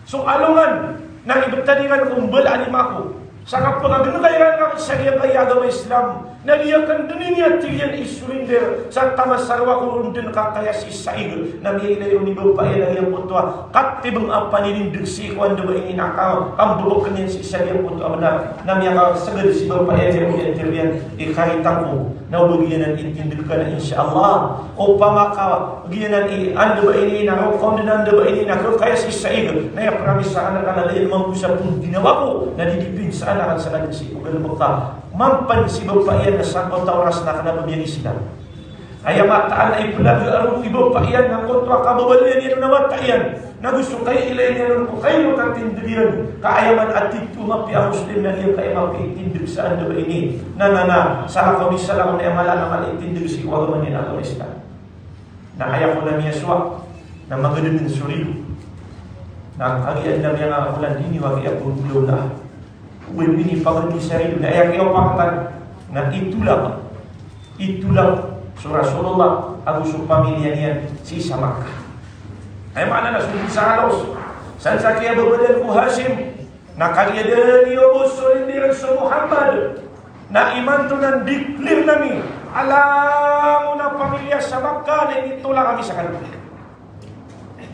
so alongan, na ibt a di iran ko mbala a lima ko. Sa kapakageneka iran ka sa giyangkaya agama Islam, na di aken den ini a tig iyan isolinder sa taman sa rowa ko ron den ka kaya si saig, na miyailay ron i bapa iyan a giyangkoto a katibeng a panilindeg sii ko anda ba ini na ka, kambebeken iyan sii sa giyangkoto a benar. Na miyakaseged si bapa iyan a giyangkoto a tig iyan i karitang ko, na o ba giyanan i tindeg ka na insha Allah. Opama ka giyanan i anda ba ini na roo ka on den anda ba ini na kekaya si saig, na aya promise aken reka na lagid mambo sa pon ginawa ko, na di dipin sa aken reka sa kaden sii ko galebek ka. Mampen si bapa iyan na sangkoto a oras na kena ba miyag-Islam. Aya mataan a ipelagea ron i bapa iyan na angkoto a kababaloy iyan on a wata iyan. Na go so kailay niyan on ko kaino katindeg iran. Ka aya man a titho a mapiya a Muslim na giyangkaya mapiya i tindeg sa anda ba ini. Na, na, na, salakaw di salakaw na aya mala na mala i tindeg sii ko agama niyan a agama Islam. Na aya ko na miyasowa na magaden so rido. Na kagiya na miyangarakolan dini wa kiya pembulaw na. Oba ini pagadi sa rido na aya kiyaopakatan na itolak, itolak so Rasulullah ago so pamilya niyan sii sa Makkah. Aya maana na so di sa halos san sa kiyababadan ko Hashim, na kagiya da niyo bo solindiren so Muhammad, na imanto na ndiklir ami a langon a pamilya sa Makkah na initolak ami sa kano.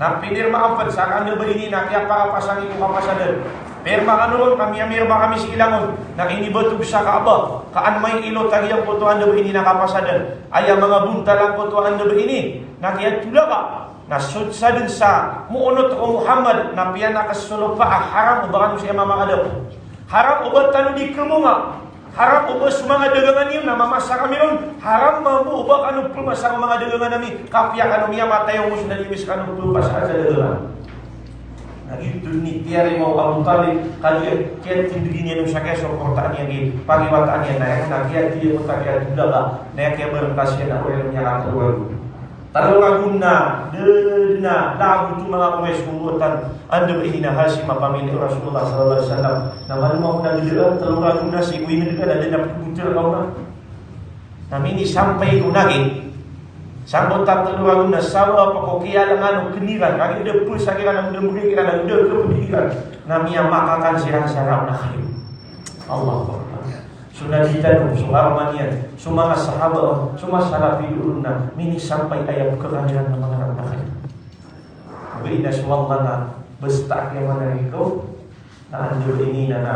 Na pinirmaan ped sa kanda ba ini na kiyapakapasang i ko kapasadan. Pirma kano ron ka miyamirma kami sii langon. Na inibatog sa Kaaba ka an mailot a giyangkoto a anda ba ini na kapasadan. Aya manga bontal angkoto a anda ba ini na kiyatolak a. Na so saden sa moonot o Muhammad na piyanakes so lopa a haram o ba kano sii mamakadapo. Haram o ba tano di kemonga. Haram o ba so manga dagangan iyo na mamasa kami ron. Haram mambo o ba kano pemasa ko manga dagangan ami. Kapiya kano miyamatay o ngos na di mi sekano pepasaan sa dagangan. Na giyoto i tiyarima o Abu Talib, kagiya kiyatindeg iyan on sa kiyasoportaan iyan, pakiwataan iyan, na aya na kiyatindeg iyan, na aya kiyabarengkas iyan, na aya kiyabarengkas iyan, na aya kiyabarengkas iyan. Telo ragon na, da, da, na, lago to manga Quraysh ko mbotan, anda ba ini na Hashim a pamilya o Rasulullah sallallahu alaihi wasallam. Na mano mako na da, telo ragon na sii ko inged ka na da na pembotol ka ona. Na minisampay ko na gi, sangkoto a telo ragon na sawa pa ko kiyalangan o keniran, na da pesa kiran, na da mbegi kiran, na da kepedi kiran. Na miyamakakan siran sa raon a kayo. Allahu Akbar. So Nabi tano, so karoma niyan, so manga sahaba, so manga salafi doon na minisampay aya pekakaniran na manga raon a kayo. Ogaid na so Allah na basta a kiyamanar ikaw, na anda ba ini na na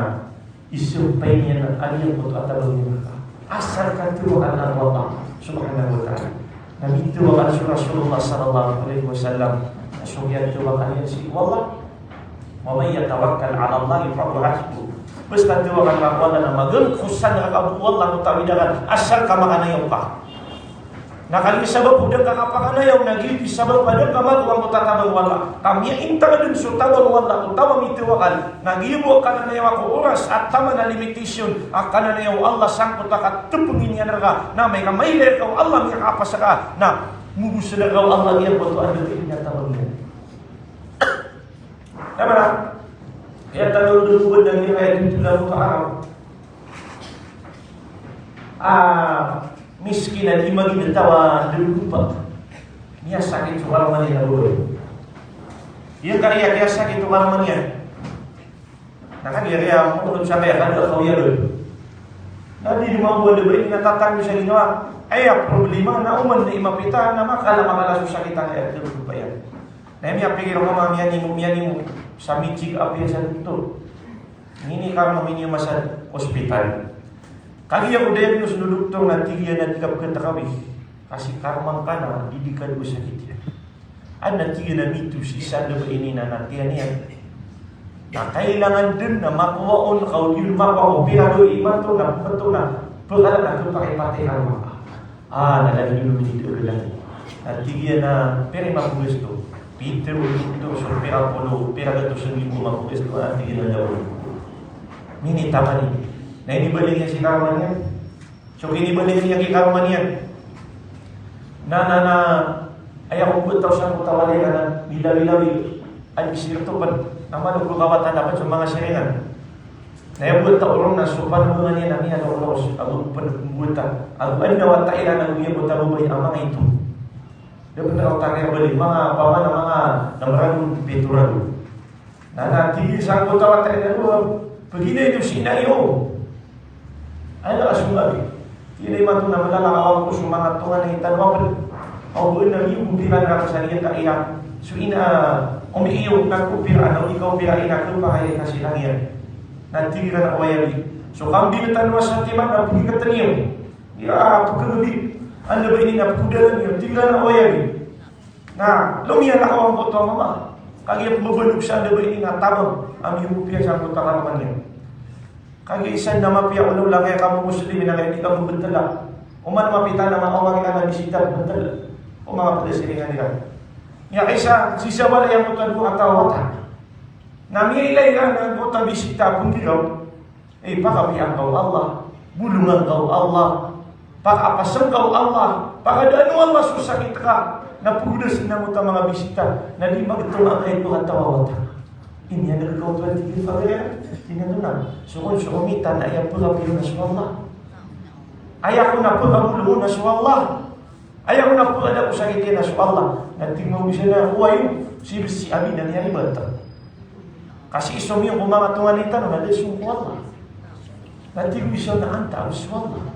isampay niyan a giyangkoto a tabang iyan reka. Asal ka tiwakaan o Allah subhanahu wa ta'ala. Na mitiwakaan so Rasulullah sallallahu alaihi wasallam. Na so kiyatiwakaan iyan sii ko Allah. Wa man yatawakkal 'ala Allahi fahuwa hasbuh. Basta tiwakaan ka ko Allah na magengkosan reka bo ko Allah ko tawid akan, asal ka makanayaw ka. Na kagiya sabap o da ngka kapakanayaw, na giyoto i sabap a da ngka makowa angkoto a tabang o Allah. Ka miyaintag dn so tabang o Allah ko taw a mitawakal, na giya bo a kananayawa ko oras a taman a limitation a kananayaw o Allah sangkoto a katpngin iyan rka, na amay ka mailay rka o Allah, miyakapas ka, na mobos rka o Allah giyangkoto a da dn iyan a tabang iyan. Tama na? Kaya tano dn bo dn iyan kaya dito na mo pa. Ah, miskin a di magin tawa dn bo pa. Miyasakit so karoma niyan a baway. Iya kariya, kiyasakit so karoma niyan. Na kagiya riya, mokon sa kaya kada kawiya dn. Na di di mambo dn ba ini na tatan sa ginawa. Aya problema na oman na imapita na makala, makala so sakit a kaya dn bo pa iyan. Na miyapikir o mama, miyanimo, miyanimo sa mi-check up iyan sa doktor. Ini karoma, ini masa ospital. Kagiya ko diagnose o doktor na tig iyan a di ka pkatakawi. Kasi karoma ngka na di di ka dn sakit iyan. Adn a tig iyan a mito si isa dn ba ini na natiyan iyan. Na kailangan dn na makowa on ka o di on makowa ko pira dn imanto na pkhato na pkhala na pkhaipatay karoma ngka. Ah, na lagid o minidagdag. Na tig iyan a pira i mapogasto. Pitharo o doktor so pira polo, pira gatos a ribo a mapogasto, na tig iyan a lawan. Minitaman iyan. Na inibalik iyan si karoma niyan. So kinibalik iyan ki karoma niyan. Na, na, na, aya ko bo taw sa ko tawali ka na, nilawi-lawi. Ay, sirto pn. Na mano ko kawatan a pn so manga siringan. Na aya bo taw ron na so panabangan iyan a miyadolos, ago pn-, bo ta-, ago adn a wata iran ago iya bo ta babay a manga ito. Da pn a wata iran bali, manga paman a manga na maragon pito ragon. Na, na, tig iyan sa angkoto a wata iran a, pagilay niyo si ina iyo. Ay, na, asong abi. Tig iyan a imanto na malala a awa ko so manga tonganay tano a pd. Aw, ba na iyo bo piran ka sa iya ka ina. So ina, om iyo na ko pira, na ikaw pira ina ko pa, ay, ka silang iyan. Na tig iran a oway abi. So kambing tano a satiman na pagikatn iyo. Iya, pagkagabi. Anda ba ini na pagkodalan iyo. Tig iran a oway abi. Na, lomiyalakaw angkoto a mama. Kagiya pmbabanog sa anda ba ini na tabang a miyogo piya sa angkoto a karoma niyan. Kagiya isa na mapiya o lawla kaya kamo Muslim na kaya di kamo btla. Oman mapita na maawag ka na bisita btla. O manga pd a siringan iran. Aya isa, sii sa walay angkoto a dowa kataw a wata. Na miyailay iran angkoto a bisita a pnggiraw. Eh, pakapiya ngka o Allah, bolongan ka o Allah, pakaapasan ka o Allah, pakadaan o Allah so sakit ka, na pgodas angkoto a manga bisita, na di magtoma angkai ko kataw a wata. Ini a da kakaoto a tig iyan pagari, tig iyan a, so kon so komita na aya pkapiya on na so Allah. Aya kon a pkabolong on na so Allah. Aya ko na pkada ko sakit iyan na so Allah. Na tig mambo isa na, oway, si bs si abi na miyaribat. Kasi iso miyan ko manga tonganay tano na da song ko Allah. Na tig o isa na anta so Allah.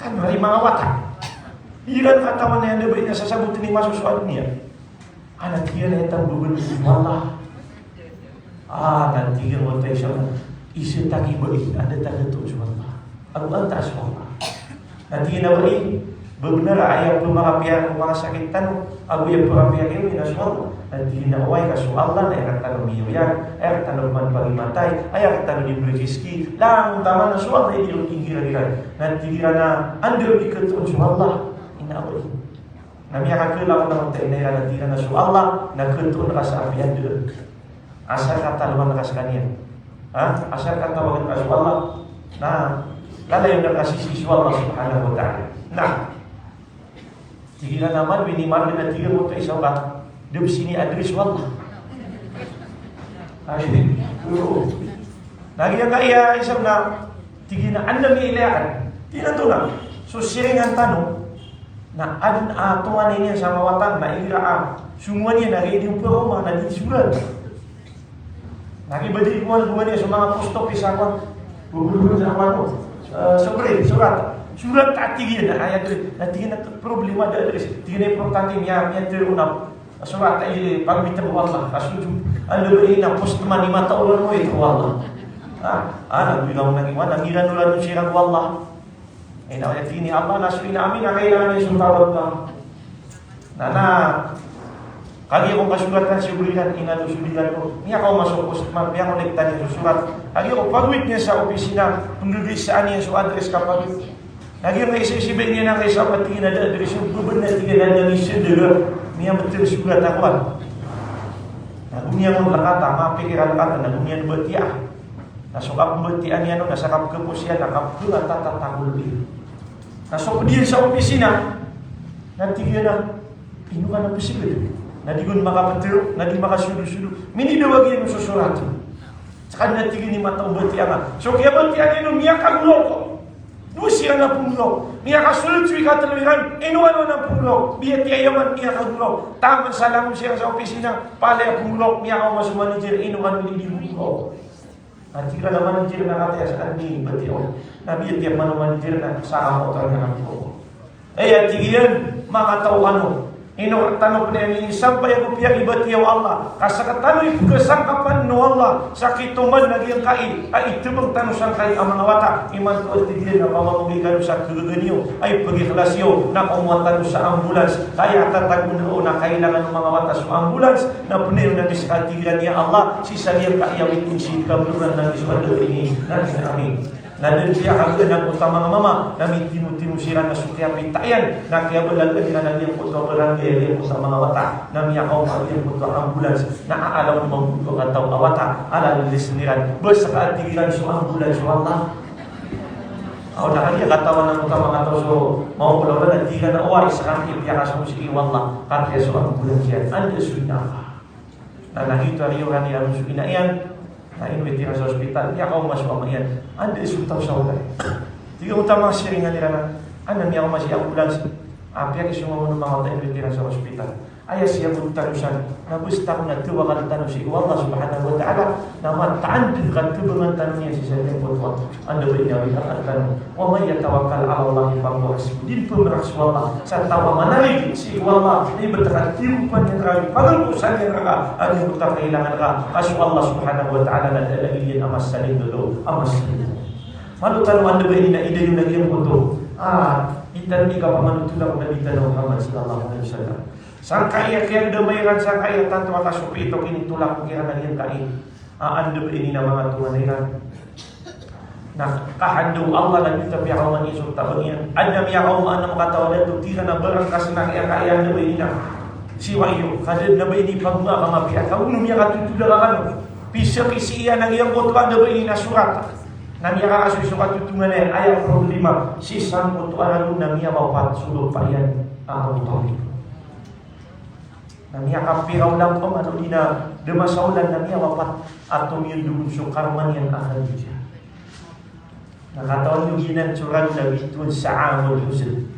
Kan hari manga wata. Iran katawan iyan da ba ini a sasabotn i masosoat niyan. Ana tig iyan a aya tano bo bn so Allah. Ah, na tig iyan a wata isa na, isa ta ki bai, anda ta katoon so Allah. Ago anta so Allah. Na tig iyan a bai, ba bnar a aya pmakapiya ko manga sakit tano, ago aya pmakapiya ko manga so Allah. Na tig iyan a oway ka so Allah na aya rktano miyaoyag, aya rktano pman pagimatay, aya rktano di mririzki, langon taman na so Allah i di ron inggiran iran. Na tig iran a anda di katoon so Allah, ina bai. Na miyakakala ko na wata ina iran a tig iran a so Allah na katoon ka sa apiya anda. Asar ka talowan ka skaniyan. Ha? Asar ka tawagan ka so Allah. Na lalayon ka sii so Allah subhanahu wa ta'ala. Na tig iran a man, minimal na tig iran oto isa ka. Da bs ini address o Allah. Ay, oo. Na giyangkaya isa na Tig iyan a anda miyailay akn. Tig iyan a antonaa. So siringan tano na adn a tonganay niyan sa manga wata na igira a songowan iyan na kagiya di on pakaoma na di sorat. Na kagiya ba di kowan, kowan iyan so manga post office a kowan. Bubulbul sa kowan ko. Eh, sorry, sorat. Sorat a tig iyan a ayat. Na tig iyan a problema da address. Tig iyan a importante niyan, niyan tero na Sorat a ipagwit ko Allah, ka so anda ba ini na postman i mataw ron o ito o Allah. Ha? Ah, na bilang na iwan, na ngiran o ran o siran o Allah. Ay, na aya tig iyan a Allah, na so ina ami na kailangan iyan so tawag ka. Na, na, kagiya ko kasoratan si Ibrahim, ina do so digan ko. Niyan ka o maso postman, niyan ko nagtani so sorat. Kagiya ko pagwit niyan sa opisina, pnggagisaan iyan so address ka pagwit. Na giyangkai sisibay niyan a kaisa a tig iyan a da, da dn so bebena tig iyan a da, na misedera, miyameter so gata kowan. Na go niyan on lakata, mapikir a lakata, na go niyan batiya. Na so kapembatiya niyan on, na sa kapekepos iyan, na kapekatatatakol iyan. Na so ped iyan sa opisina, na tig iyan a, ino ka na peseged? Na di kon makapetero, na di makasodosodo. Minidawag iyan so sorat. Seka na tig iyan i mataw batiya nga. So kiyabatiya niyan on, miyakagolaw ko. Dowa siran a penggolaw. Miyakasold so ikatelo iran, ino kano a penggolaw? Biyatiya iyan man, miyakagolaw. Taman sa langon siran sa opisina, palaya penggolaw, miyakaoma so manager, ino kano i di penggolaw? Na tig iran a manager na kataya sa andi batiya on. Na biyatiya man o manager na sa kamotor na kapegolaw. Aya tig iyan, manga taw kano. Ino rektano pen aya misampay ago piyakibatiya o Allah. Ka sekatano i pekesangkapan o Allah sa kitoman na giyangkai a itebeng tano sangkai a manga wata. Imanto a tig iyan a pamamogay kano sa kegegen iyo, a ipegiklas iyo, na komowa tano sa ambulans. Ka aya tatago on na kailangan o manga wata so ambulans. Na peniyo na di seka tig iran, ya Allah, sii sa giyangkai a meeting sii ka Beloran na di so anda ini. Na amin. Na den piyakagen angkoto a manga mama, na mitimotimo siran na so kiyapita iyan, na kiyabalagan iran a giyangkoto a barangay a giyangkoto a manga wata, na miyakaoma a giyangkoto a ambulans, na aala on mambo ko kataw a wata, ala lilisen iran. Ba seka a tig iran so ambulans o Allah. Aw, na kagiya katawan angkoto a manga taw so mawakol a wata, na tig iran a oway, seka a piyakasong sii o Allah, kagiya so ambulans iyan, anda so ina ka? Na, na giyoto a riyoran iyan so ina iyan, na inowit iran sa ospital, miyakaoma so ama iyan. Anda so taw sa wata? Tig iyan, oto a manga siringan iran a, anda miyakaoma si ambulans, a piyakisonga on o manga wata, inowit iran sa ospital. Aya siyagot tano san, na basta ko na tawakal tano sii ko Allah subhanahu wa ta'ala, na mataan den ka tebangan tano niyan sii sa giyangkoto a Anda ba ini a wika tano? Wa man yatawakkal ala Allahi fahuwa hasbuh. Di pemerak so Allah sa taw a manalig sii ko Allah, di ba ta ka tiropan iyan rka, pagangkosan iyan rka a giyangkoto a kailangan ka, ka so Allah subhanahu wa ta'ala na da a lagid iyan a masaling gagaw, a masaling. Malo tano anda ba ini na idayon a giyangkoto. Ah, di tano di kapamanotola ko Nabi tano Muhammad sallallahu alaihi wasallam. Sangkai a kiyadamay iran, sangkai a tanto a kasopi ito kinitolak ko kiran a giyangkai. Ah, anda ba ini na manga tonganay iran. Na kahandao o Allah na di ta piyakaoma iyan so tabang iyan. Adn a miyakaoma a makataw a dato, tig iran a barang ka sangkai a kaya anda ba ini na siwa iyo. Ka da dn a ba ini pagma ka mapiya ka, ono miyakatotoda ka kano. Pisaki sii iyan a giyangkoto anda ba ini na sorat. Na miyakakasoy so katotonganay, aya problema, sii sangkoto a ragon na miyawapat so bapa iyan a Abu Talib. Na miyakapira olan pman o di na da masaolan na miyawapat a tomiyondog on so karoma niyan a Khadijah. Na katawan iyo giyanan so ragon a bitowan sa amul huzn.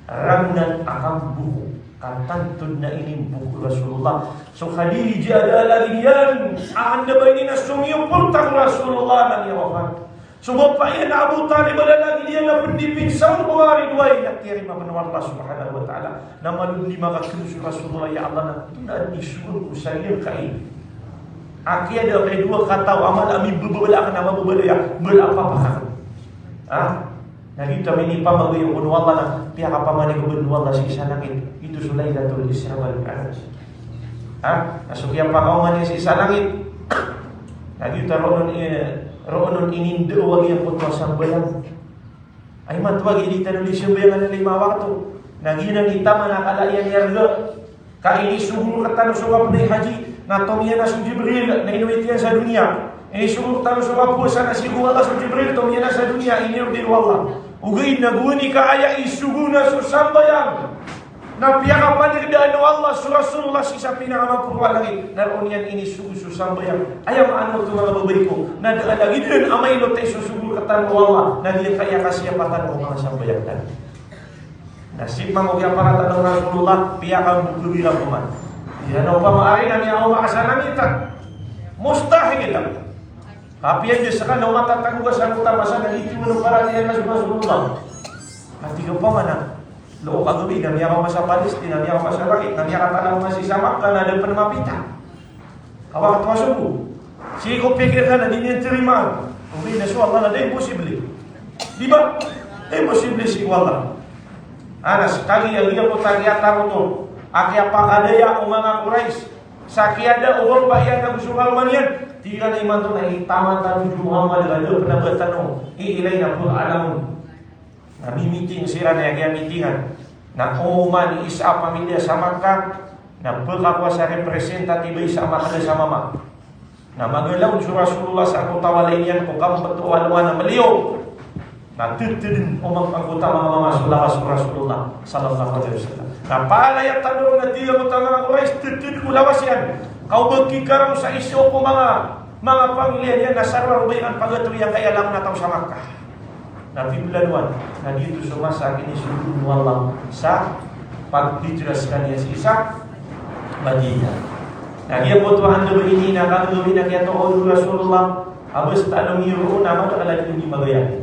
Ragon a kambuko, ka tanto dn a inimbuko o Rasulullah so Khadijah, da a lagid iyan a anda ba ini na somiyoporta ko Rasulullah na miyawapat. So bapa iyan a Abu Talib a lagid iyan a pendipinsa on ko ari doay na tiyarima pn o Allah subhanahu wa ta'ala. Na malo dn i makakeno so Rasulullah, ya Allah, na tonaa dn i sogo ko sa giyangkai a kiyada a kay dowa kataw a mala a mibababala akn a mababaloy a bala a papakakn. Ha? Na giyoto a minipamagay on o Allah na piyakapamanigoban o Allah sii sa langit. Giyoto so Lailatul Isra wal Mi'raj. Ha? Na so kiyapakaoma niyan sii sa langit. Na giyoto a roo on, eh, roo on inindao a giyangkoto a sambayang. Ay, imanto a giya di tano di sambayang a lima wakto. Na giyanan i taman a kala iyan i arga. Ka inisogo rktano so kapnay haji, na tomiyanas o Jibril, na inowit iyan sa doniya. Inisogo rktano so kapowasa, na siyogo o Allah so Jibril, tomiyanas sa doniya, iniorder o Allah. Ogaid na gowani ka aya isogo na so sambayang. Na piyakapanigdaan o Allah so Rasulullah sii sa pinakamaporo a langit. Na roo niyan inisogo so sambayang. Aya maana oto, manga babay ko, na da a lagid dn a mailot a isosogo rktano o Allah, na giyangkaya kasiyapatan o manga sambayang tano. Na sii pman ko kiyaparatan o Rasulullah, piyakambokog iran pman. Iyan opama ari na miyakaoma ka sa langit a mustahil. Kapiya di seka na o matatago ka sangkoto a masa na di timo na paratiyaya ka so Rasulullah. Ati ka opama na, loo ka gawii na miyakaoma sa Palestine, na miyakaoma sa langit, na miyakatago ka sii sa Makkah, na da pn mapita. Awak to a sogo. Sii ko pikir ka na di niyan tarimaan. Ogaid na so Allah na da imposible. Di ba? Da imposible sii ko Allah. Anas, kagiya giyangkoto a kiyatarotop a kiyapakadaya o manga Quraysh sa kiyada o bapa iyan ago so karoma niyan. Tig iran a imanto na itaman tano si Muhammad, ka da pn a ba tano iilay na pag-aalaman. Na mimiting siran, aya kiyamitingan na oman i isa a pamilya sa Makkah, na pkakowa sa representative a isa a makada sa mama. Na magalaw on so Rasulullah sangkoto a walay niyan ko kambto o alongan a maliyo. Na titidn o manga anggota a mama so lawas o Rasulullah sallallahu alaihi wasallam. Na palaya tano na tig iyan ko manga Quraysh, titidn ko lawas iyan. Ka oba kikaraw sa isa ko manga, manga pamilya niyan na sa rowar o ba iyan pagatowi angkaya langon a taw sa Makkah. Na piblawan, na giyoto so masa a kinisogo o Allah sa paghijra skaniyan sii sa Madinah. Na giyangkoto a anda ba ini na kagagawii na kiyatokaw o Rasulullah a basta lomiyo roo na madakl a di magayad.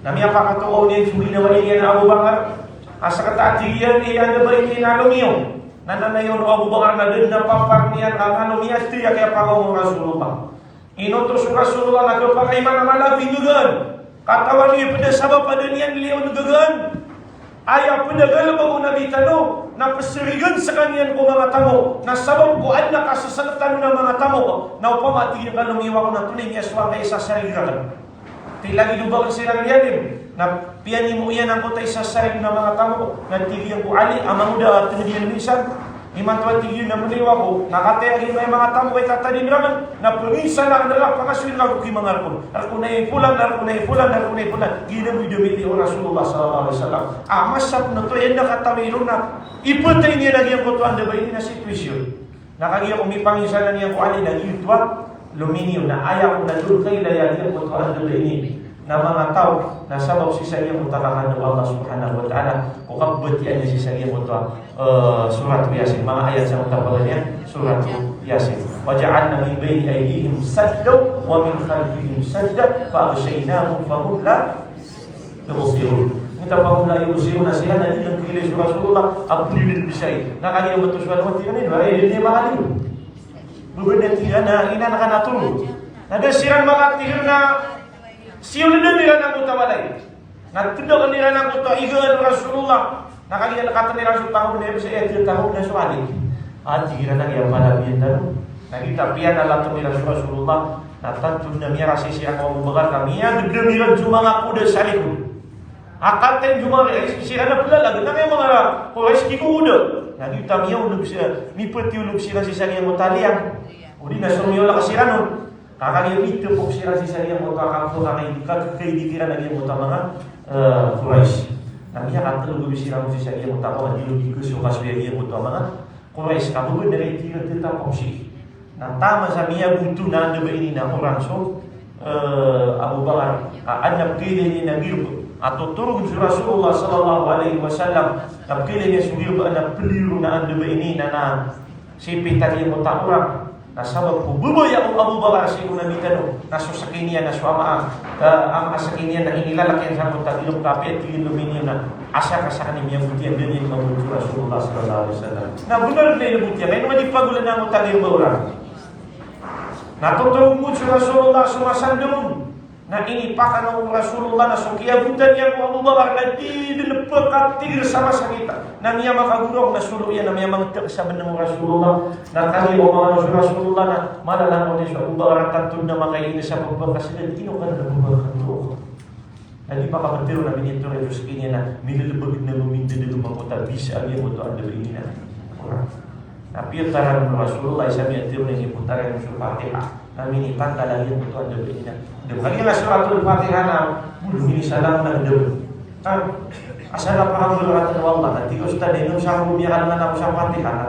Na miyapakatokaw niyan so ginawa iyan a Abu Bakar a sakataw a tig iyan i anda ba ini na lomiyo. Na nanayawn o Abu Bakar na da dn a papar niyan a kano miyathay a kiyapakaoma o Rasulullah. Inoto so Rasulullah na khapakay man a mala a gagaan. Katawan iyo pd a sabap a da niyan liyawn gagaan. Aya pd a galbk o Nabi tano na psarigan skaniyan ko manga tamok. Na sabap ko adn a kasasaltan on a manga tamok. Na opama a tig iyan ka lomiyo ako na tonaa i miyasowa angkai a isa a sarig rakn. Tig iyan lagid o ba akn siran liyalim. Na piyanimo iyan angkoto a isa a sarig na manga tamok, na tig iyan ko Ali a mangoda a tngd iyan minsan. Imanto a tig iyan na mliyo ako, na kataya giya manga tamok a itatadin rakn, na pminsan akn a pangasoy rakn ko ki manga rkon. Rkon a i Fulan, rkon a i Fulan, rkon a i Fulan. Giya bo i damiya o Rasulullah sallallahu alaihi wasallam. A masa pn oto iyan na katawi ron na ipatay niyan a giyangkoto a anda ba ini na sitwasyon. Na kagiya ko mipanginsanan iyan ko Ali na giyoto a lominiyo, na aya ko na doon kailaya giyangkoto a anda ba ini na manga taw na sabap sii sa giyangkoto a kakandao o Allah subhanahu wa ta'ala ko kabatiya niyan sii sa giyangkoto a, eh, surat o Yasin. Manga ayat sa matapalan iyan, surat o Yasin. Wa ja'alna min bayni aydihim saddan wa min khalfihim saddan fa aghshaynahum fahum la yubsirun. Miyatapang la yubsirun na siran na di dn kailay so Rasulullah a brilliant bisay. Na kagiya mato so alwat iran ido, ay, di niyan makaliyo. Bebeda tig iran a inan ka na tolo. Na da siran makatigr na siyoldn iran angkoto a walay. Na tdakn iran angkoto a igaan o Rasulullah. Na kagiya lkatn iran so tahod na iyan, sa iyan tahod na so Ali. A tig iran a giya pala biyan tano. Na giyoto a piyanalaton iran so Rasulullah. Na tanto na miyarasay siran ko Abu Bakar ka miyagdam iran so manga koda sa likod. Akatay jomari ay siran a plalag na kay manga Quraysh kikoda. Na giyoto a miyaolog siran, mipatiolog siran sii sa giyangkoto a liyang. Odi na so miyaolog siran on. Ka kagiya mitapok siran sii sa giyangkoto a kampo, ka kagiya, kagiya di kiran a giyangkoto a manga, eh, Quraysh. Na miyakatlo gawii siran sii sa giyangkoto a manga, di ron di ko so kasoya giyangkoto a manga Quraysh, ka bo ba na tig iran tetap opsi. Na taman sa miyagoto na anda ba ini na orang so, eh, Abu Bakar, ka adn a pkailay niyan a girba a totorogn so Rasulullah sallallahu alaihi wasallam, na pkailay niyan so girba na pliyo ron na anda ba ini na, na sipit a giyangkoto a orang. Na sabap ko babaya o Abu Bakar sii ko Nabi tano, na so skaniyan na so ama, eh, ama skaniyan na inilalak iyan sangkoto a ilok, ka apiya tig iyan lominiyo na Asar ka sakn i miyagoto iyan, da niyan magoto so Rasulullah sallallahu alaihi wasallam. Na bnar na inagoto iyan, na ino nga di pagolan angkoto a girba orang. Na totorog on so Rasulullah so masandm on. Na inipakanaw o Rasulullah na so kiyagotan iyan ko Abu Bakar na di dn pkatigr sa masakit. Na miyamakagorok na solo iyan na miyamangtk sa bnng o Rasulullah. Na kagiya o manga so Rasulullah na mala langon iyan so Abu Bakar a tanto na makailay sa pagpakasdad, ino ka na Abu Bakar. Na di pakamatero na minitoro iyan so skaniyan na minilbagd na mamindadagm angkoto a bisa a giyangkoto a anda ba ini na orang. Na piyataran o Rasulullah i sa miyatero na inipotara iyan so Fatiha. Na minitangkal a giyangkoto a anda ba ini na. Dn kagiya na Suratul Fatiha na bolong ini sa langon a gdam. Ha? Asar a pakabolong a tano Allah na tig o ustad, inom sa ako miyakalngan ako sa Fatiha na.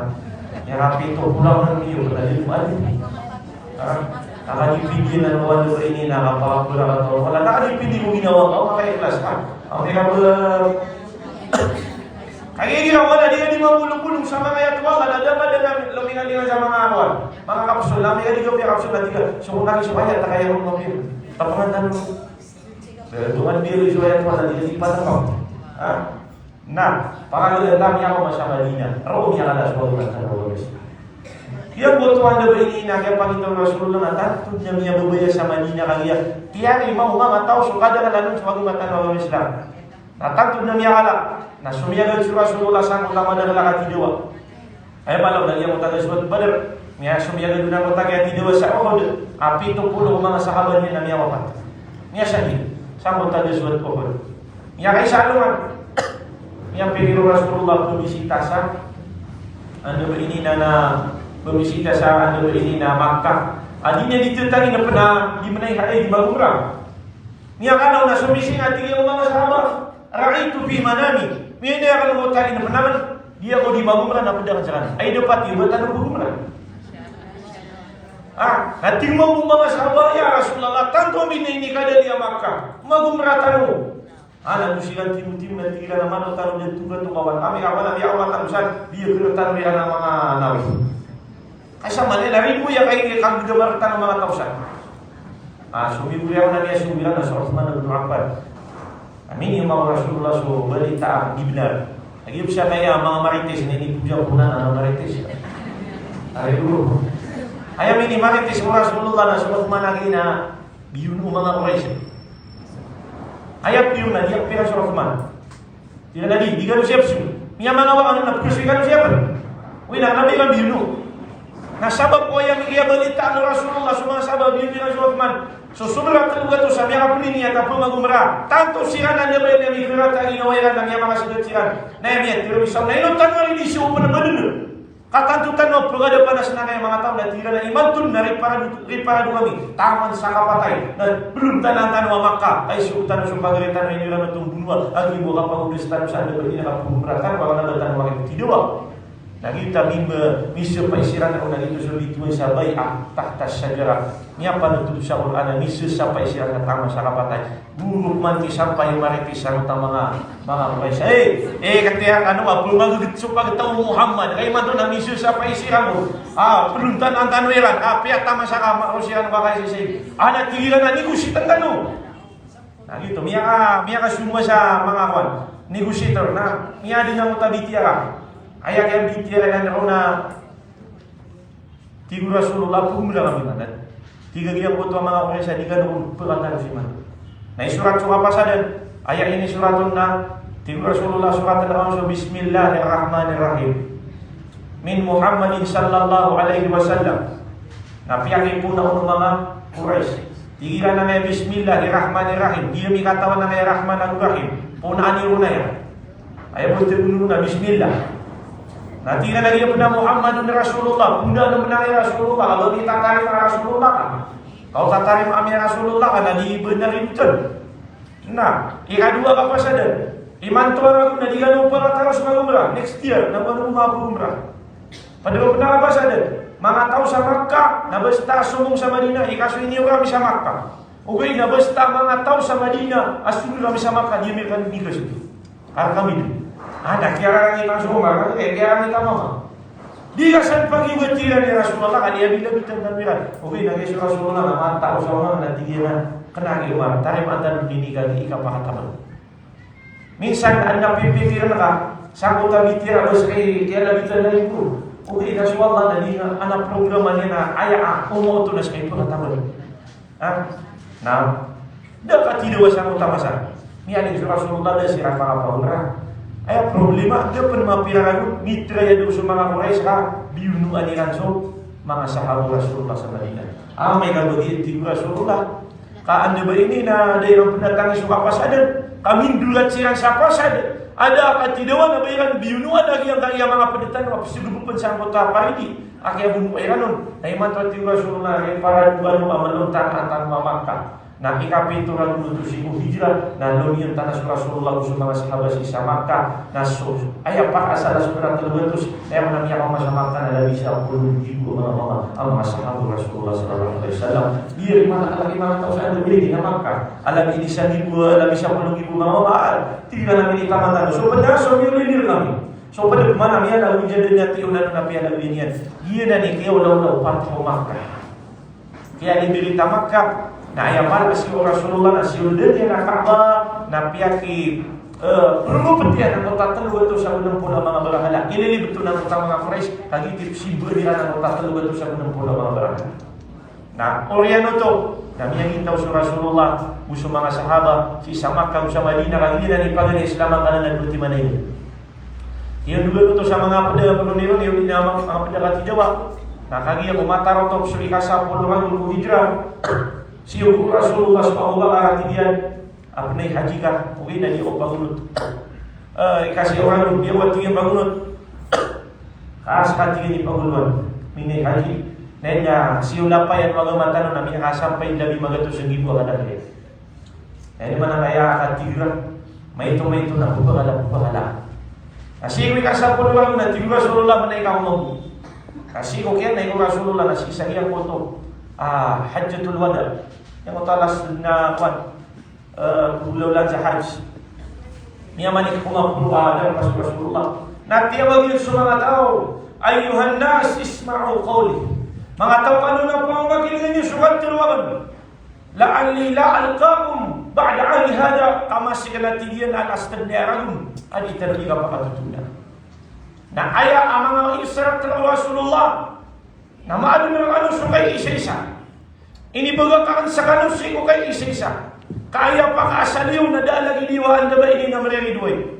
Miyakapito polo ako na miyo, na di ko adi. Ha? Nakadipindi na wala ini, nakapakapura ka to. Wala, nakadipindi ko ginawa ka, o makaikhlas ka. Ang pinapula. Kagiya ginawa na di ka di mambolong-bolong sa manga ayat o Allah, na dapat na lomingalingan sa manga awan. Manga kapsul, na manga di ka piya kapsul, na di ka. So, kung naging so ayat, na kaya mo mapil. Tapangan tano. Pero, dungan di ka so ayat o Allah, di ka di patapang. Ha? Na, pangalagaan ami ako sa Madinah. Roo miyakala so Allahu Ta'ala. Giyangkoto a anda ba ini na kiyapakita o Rasulullah na tanto na miyababaya sa Madinah kagiya tiyarima o manga taw so kadaklan on so agama tano a Islam. Na tanto na miyakala. Na somiyagad so Rasulullah sangkoto a madakl a katidawa. Aya pala o giyangkoto a Ghazwat Badr. Miya somiyagad on angkoto a kiyatidawa sa Uhud. A pito polo o manga sahaba niyan na miyawapat. Miyasahid. Sangkoto a Ghazwat Uhud. Miyakaisa a alongan, miyapikir o Rasulullah pmbisita sa, anda ba ini na, na pmbisita sa, anda ba ini na Makkah. A di niyan di tataginpn a di manayi, hay, di mag-umrah. Miyakanaw na so mising a tig iyan o manga sahaba, "Ra'aytu fi manami." Miyailay akn ko taginpn akn, di ako di mag-umrah na pd akn skaniyan. Ay, dapat iba tano pag-umrah. Ah, na tig mambo o manga sahaba, "Ya Rasulullah, tanto ami na inikadali a Makkah. Mag-umrah tano." Ah, na go siran timotimo na tig iran a mano tano dn tonga-tonga wan. Ami ka wan, ami a wan tano san, di a kira tano iran a manga nawi. Kay sa mala na ribo iya kay kagdamar tano manga taw san. Ah, so mibori ako na niya so biran na so Uthman ibn Affan. Amin iyo manga Rasulullah so balita a di bnar. Lagid o sa kaya manga marites na ini puja ko na na marites. Ari dolo. Aya mini marites o Rasulullah na so Uthman a giya na biyono o manga Quraysh. Aya piyon na di a piyon so Uthman. Tig iran a di, di kano siyap so. Miyamangawa kano na pkhasoy kano siyap. Oway na kna ba iran biyono. Na sabap ko aya miyabalitaan o Rasulullah so manga sahaba a biyono iran so Uthman. So sobra tlo gatos a miyakapliniyat a pmag-umrah. Tanto siran a anda ba ini a mikarata a ginawa iran na miyamakasagat siran. Na aya miyatharo i saw na ino tano ari di so pn a madn. Ka tanto tano a pagadapan a sangkaya manga taw na tig iran a imanto na riparado, riparado kami taman sa kapatay na plontanan tano a Makkah, ka isogo tano so pagari tano a ino iran oto mbonoa, a giya bo a kapagodas tano sa anda ba ini a kapagomra tano, ka kna ba tano makiptidawa. Na giyoto a mimba, misapay siran on na giyoto so bitowan sa bay'ah tahta shajarah. Miyapanothol sa Qur'an a misapay siran na taman sa kapatay. Goro pman misampay o marites angkoto a manga, manga Quraysh. Eh, eh, katiya kano a pmaggt so pagtaw o Muhammad. Ka imanto na misapay siran on. Ah, plontanan tano iran. Ah, piyataman sa kama o siran o kakaisa sii. Ah, na tig iran a negositn tano. Na giyoto, miyaka, miyakasoma sa manga kowan. Negositn na, miyadn angkoto a bitiyara. Aya kiya bitiyara iran roo na Tig o Rasulullah, pagomra kami man. Tig a giyangkoto a manga Quraysh a di kano pkataro si man. Na isorat so kapasadan. Aya inisorat on na, tig o Rasulullah, soratn kami so Bismillahir Rahmanir Rahim. Min Muhammadin sallallahu alaihi wasallam. Na piyakipoon o manga Quraysh. Tig iran a Bismillahir Rahmanir Rahim. Di ami katawan a Rahman ago Rahim. Poon ami ron aya. Aya bo tharoon on na Bismillah. Na tig iran a giya pn a Muhammadun Rasulullah, pn a Rasulullah, a ba mitatarima a Rasulullah ka. Ka o tatarima ami a Rasulullah ka na di bnar i btad. Na ikadowa a kapasadan, imanto a ragon na di kano pkataro so pagomra, next year na kano magomra. Pd o pn a kapasadan, manga taw sa Makkah na basta somong sa Madinah, ikasoy niyo kami sa Makkah. Ogaid na basta manga taw sa Madinah a somong kami sa Makkah, di ami kano di kasoy. Ar kami di. Ana, kiyarangit ang so Umar, eh, kiyarangit ang Umar. Di ka san pagiwatiran i Rasulullah, ka di a bilabitan tano iran. Ogaid na giya so Rasulullah na mataw sa Umar na tig iyan a, kna ki Umar, tarimaan tano dn i ika, ika pakataman. Minsan, adn a pipikiran ka, sangkoto a bitiyara, bas kay, kiyalabitan na iyan ko. Ogaid na so Allah na di na, adn a programa niyan a, aya a, omoto na ska i pakataman. Ha? Na, da katidawa sangkoto a masa. Miyailay so Rasulullah da siran makapagoda. Aya problema, da pn mapira ragon, mitra iyan so manga Quraysh ka biyonoan iran so manga sahaba o Rasulullah sa Madinah. Amay ka ba giya tig o Rasulullah, ka anda ba ini na da iran pndatangi so kapasadan, ka mindorat siran sa pasad. A da katidawa na ba iran biyonoan a giyangkaya manga pd tano a psgpn sangkoto a paridi. A kiyabonoa iran on, na imanto a tig o Rasulullah, riparado kano a malontar tano a Makkah. Na ikapito ragon oto sii ko hijrah, na lomiyon tano so Rasulullah, so manga sahaba sii sa Makkah, na so, aya pakaasal a sobra tlo gatos, na aya man a miyakaoma sa Makkah na labi sa polo nggibo a manga, manga, a manga sahaba o Rasulullah sallallahu alaihi wasallam. Di aya man a lagi manga taw sa anda ba ini na Makkah. A labi ini sa nggibo, a labi sa polo nggibo a manga, manga, tig iran a minitaman tano. So pd a so miyolilir kami. So pd a pman a miyala o jadad na tiyo na, na piyala o iniyan. Giyanan i kiyaolaola o Fathu Makkah. Kiyalibirita Makkah. Na aya mala sii o Rasulullah na siyoldan iyan a Kaaba, na piyaki, eh, promopet iyan angkoto a tlo gatos ago nm polo a manga barahala. Kililibet on angkoto a manga Quraysh, kagiya di psimbaan iran angkoto a tlo gatos ago nm polo a manga barahala. Na oriyan oto, na miyangintaw so Rasulullah go so manga sahaba sii sa Makkah go sa Madinah, kagiya na di paganay a Islam angkanan a dowa timan a ino. Iyan dowa oto sa manga pd a polonin on, iyan di na manga pd a katidawa. Na kagiya ko matarotop so ikasapolo ragon ko hijrah, siyogo o Rasulullah so Abu Bakar a tig iyan, Apiya na i haji ka, ogaid na di ako pagonot. Eh, kasi orang, di ako, tig iyan, pagonot. Ka sa, tig iyan, di pagoloan. Minay haji. Na aya sii ko lapayan o agama tano na miyakasampay lagid magatos a gibo a kadakl iyan. Na aya man a kaya ka, tig iyan, maito, maito na pphakala, pphakala. Na sii ko ikasapolo ago na tig o Rasulullah, manay ka ko mambo. Na sii ko kiyanay o Rasulullah na sii sa giyangkoto a, ah, Hajjatul Wada. Giyangkoto a last na, kuwan, eh, pagolawlaan sa Hajj. Miyamanik ko mapolo a darpa so Rasulullah. Na tiyawag iyan so manga taw, "Ayyuhan nas, isma'u qawli." Manga taw, kano na pamakilingan iyo so katharo akn. "La'alli la alqakum ba'da 'ami hadha." Ka masa ka, tig iyan, a last na aya ragon a di tano di kapakatotona. Na aya a manga isarat o Rasulullah na maadn rkano so kaiisaisa. Inibagak akn skano sii ko kaiisaisa. Ka aya pakaasal iyo na da a lagid iyo a anda ba ini na mririd oway.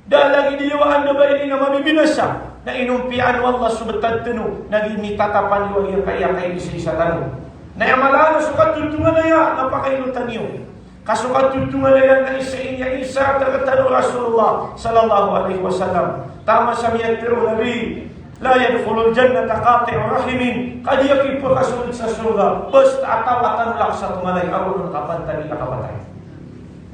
Da a lagid iyo a anda ba ini na mabibinasa. Na inompiyaan o Allah so btad tano, na giya mitatapan iyo a giyangkaya kaiisaisa tano. Na aya mala na so katotonganaya na pakainotan iyo. Ka so katotonganaya na isa ini a isarat rktano o Rasulullah sallallahu alaihi wasallam. Taman sa miyatharo o Nabi, "La yadkhulul jannata qati'u rahimin." Ka di a kipakasold sa sorga basta a taw a tanolak sa tomanay a ron kapantag i kapatay.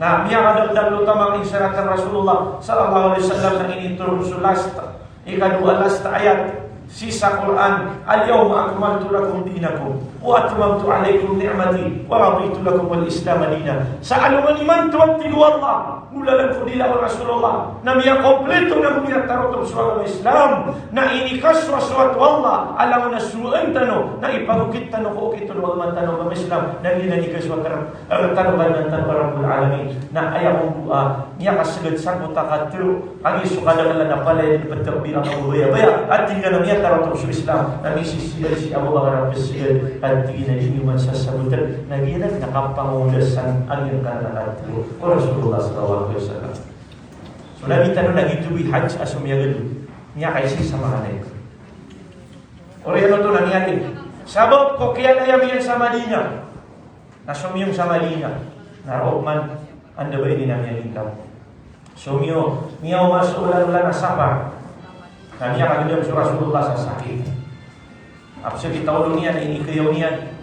Na miyakadakdakl o taman a isarat o Rasulullah sallallahu alaihi wasallam na initoron so last, ikadowa a last ayat sii sa Qur'an, "Al-yawma akmaltu lakum dinakum wa atmamtu alaykum ni'mati wa raditu lakumul Islama dina." Sa alongan imanto, a tig o Allah, golalan ko dila o Rasulullah, na miyakomplito na go miyatarotop so agama Islam, na inikasowasowat o Allah a langon a sowaan tano, na ipagokit tano ko okit o agama tano a agama Islam, na giyanan i kasowat tano, eh, tano ko Rabbul Alamin. Na aya mambo a miyakasgad sangkoto a katharo, kagiya so kadaklan a palaya di ptakbir a kababayabaya, a tig iyan a miyatarotop so Islam, na misisibay sii Abu Bakar a psgad, a tig iyan a di niyo man sasabotan, na giyanan na kapangodasan a giyangkanan a katharo o Rasulullah sallallahu alaihi wasallam. So Nabi tano na giyoto i Hajj a so miyagad, miyakaisaisa makanay. Oriyan oto na miyatid. Sabap ko kiyalayam iyan sa Madinah. Na somiyong sa Madinah, na roo man anda ba ini na miyalingkaw. Somiyo, miyaoma so olan-olan a safar. Na miyakagdam so Rasulullah sa sakit. Apsakit a olo niyan, inikayaw niyan.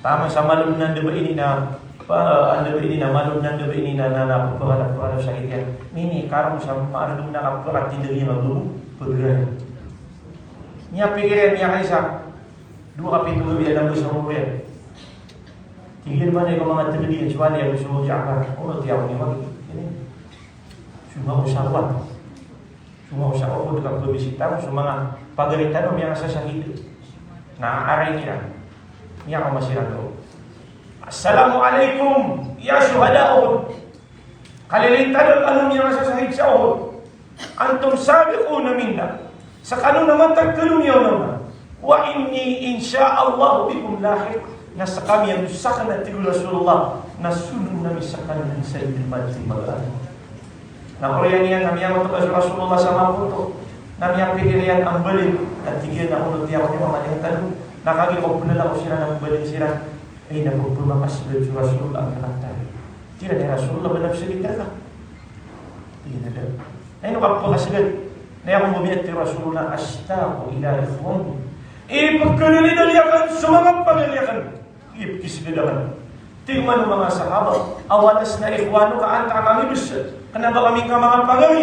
Taman sa malod na anda ba ini na, pa, anda ba ini na, malod na anda ba ini na, na, na, pagpangalap, pagpangalap sakit iyan. Minikarong sa maargm na kapakatindg iyan a babo, pagray. Miyapikir iyan, miyakaisa. Dowa ka pito gawii a lamba sa omor iyan. Tig iyan, manay ko manga tgd iyan, so Ali ago so Ja'far. Onoti ako niyo magi. Ini. So manga ko sa Uhud. So manga ko sa Uhud, ka pmbisita ko so manga pagari tano a miyakasasahid. Na aray niyan. Miyakaoma siran roo. "Assalamu alaikum ya shuhada Uhud." Kalilintad kano miyakasasahid sa Uhud. "Antum sabiquna minna." Skano na matag kano miyaonaona. "Wa inni insha Allahu bikum lahiq." Na skami ago sakn, a tig o Rasulullah, na sonon ami skano sa ipmadi magaan. Na oriyan iyan na miyamatag so Rasulullah sa mapoto. Na miyapikir iyan a mbaling. Na tig iyan a onoti ako niyo a manga tano. Na kagiya ko pnlakaw siran a mbaling siran. Ay, na pagpmakasgad so Rasulullah a miyakatay. Tig iyan a, "Ya Rasulullah, ba na psagad rka?" Tig iyan a, "Da." Na ino ka pphakasgad? Na aya ko mbabaya, tig o Rasulullah, "Ashtaqu ila ikhwani." Ipkhalilid akn so manga pagari akn. Ipkisgad akn. Tig man o manga sahaba, "Aw alasna ikhwanuka?" Antaa ka kami bs? Kna ba kami ngka manga pagari?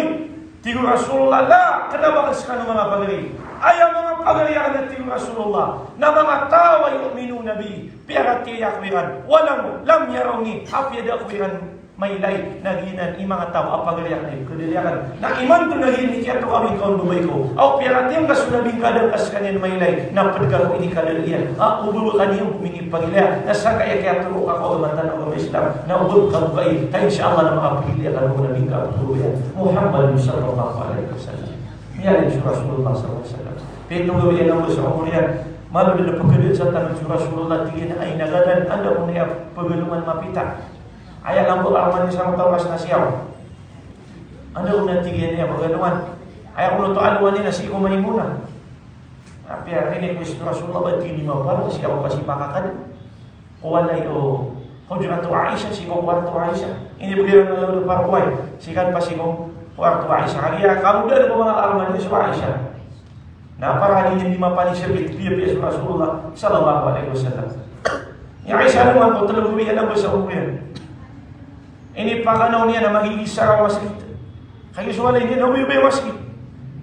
Tig o Rasulullah, "La, kna ba akn skano manga pagari. Aya manga pagari akn," a tig o Rasulullah, "na manga taw a yu'minuna bi." Piyaratiyaya ako iran, walau lam yarawni, apiya da ako iran mailay, na giyanan i manga taw a pagari akn a ipkhadali akn. Na imanto na giyanan i kiyatokawi ngka on babay ko. Aw piyaratiyaya ngka so Nabi ngka a da ngka skaniyan mailay, na pd ka ko inikadali iyan. A, o ba ka niyan ko minipagilaya, na sangkaya kiyatoro ka ko agama tano a agama Islam, na o ba ka bo kai, ka insha Allah na makapagilaya ka ko Nabi ngka a pagilaya. Muhammadun sallallahu alaihi wasallam. Miyailay so Rasulullah sallallahu alaihi wasallam. Pito gawii a lamba sa omor iyan. Malo dn a pkhadaan sa tano so Rasulullah, tig iyan a, "Ay, na gadan, anda ko niyan pagalongan mapita?" Aya lamba a roman iyan sa manga taw a siyaw. "Anda ko niyan," tig iyan, "niyan pagalongan? Aya ko oto alongan iyan na sii ko Maimuna." Apiya rinik o Rasulullah, ba tig iyan, "Di maparo, sii ako kasi makakad ko walay o Hujratu Aisha, sii ko kuwarto o Aisha. Inibgay ron a lawd a parowai sii kan pa sii ko kuwarto o Aisha. Kagiya karodan ko manga karoma niyan so Aisha. Na para di niyan di mapanisabit piyapiya so Rasulullah sallallahu alaihi wasallam. I Aisha, alongan ko tlo gawii a ba sa omor iyan. Inipakanaw niyan a magigisa ko masgit. Kagiya so walay niyan na oyagoyag a masgit.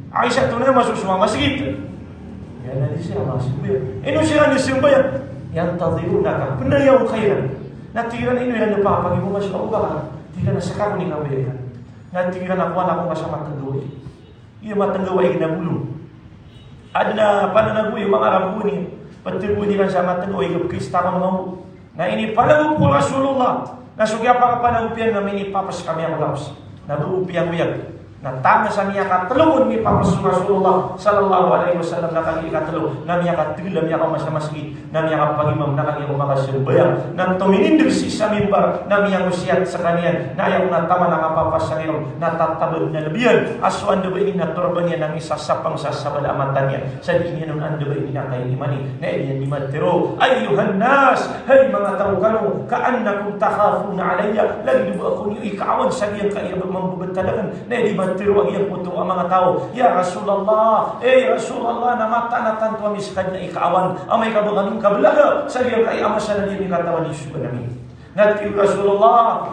Aisha, tonaa i masosowa a masgit? Iyan na di siran masosowa. Ino siran di sambayang? Yantadhirunaka. Pnayaw ka iran. Na tig iran, ino iran di papagibo, Masha Allah. Tig iran a ska ko niyan kabayaan. Na tig iran a kowan ako ngka sa matnggawai. Iya matnggawai na bolong. Adn a pananagoi o manga Arab oni, ptgoon iran sa matnggawai, kapkista kon mambo. Na inipanagop ko Rasulullah. Na so kiyapakapanagop iyan na minipapas kami ako laos. Na ba o piyangoyag. Na tama sa miyakatlo kon mipapas so Rasulullah sallallahu alaihi wasallam, na kagiya ikatlo na miyakatgl a miyakaoma sa masgit. Na miyakapagimam, na kagiya ko makasambayang, na tominindg sii sa mimbar, na miyangosiyat skaniyan, na aya ko na taman a kapapas sa rirom, na tatabad na lbi iyan a so anda ba ini na torban iyan na misasapang sa sabala a mata niyan. Sa di niyan on anda ba ini na kaimani, na aya niyan di matharo, "Ayyuhan nas, hay manga taw kano, ka'annakum takhafuna alayya, lagid o ba ako niyo ikaawan sa giyangkaya a ba mambebetad akn, na aya di matharo a giyangkoto a manga taw, ya Rasulullah, eh, ya Rasulullah, na mataan a tanto ami skaniyan ikaawan, amay ka ba kami kablaga sa giyangkaya a masa na di ami katawan i sogoan ami." Na tig o Rasulullah,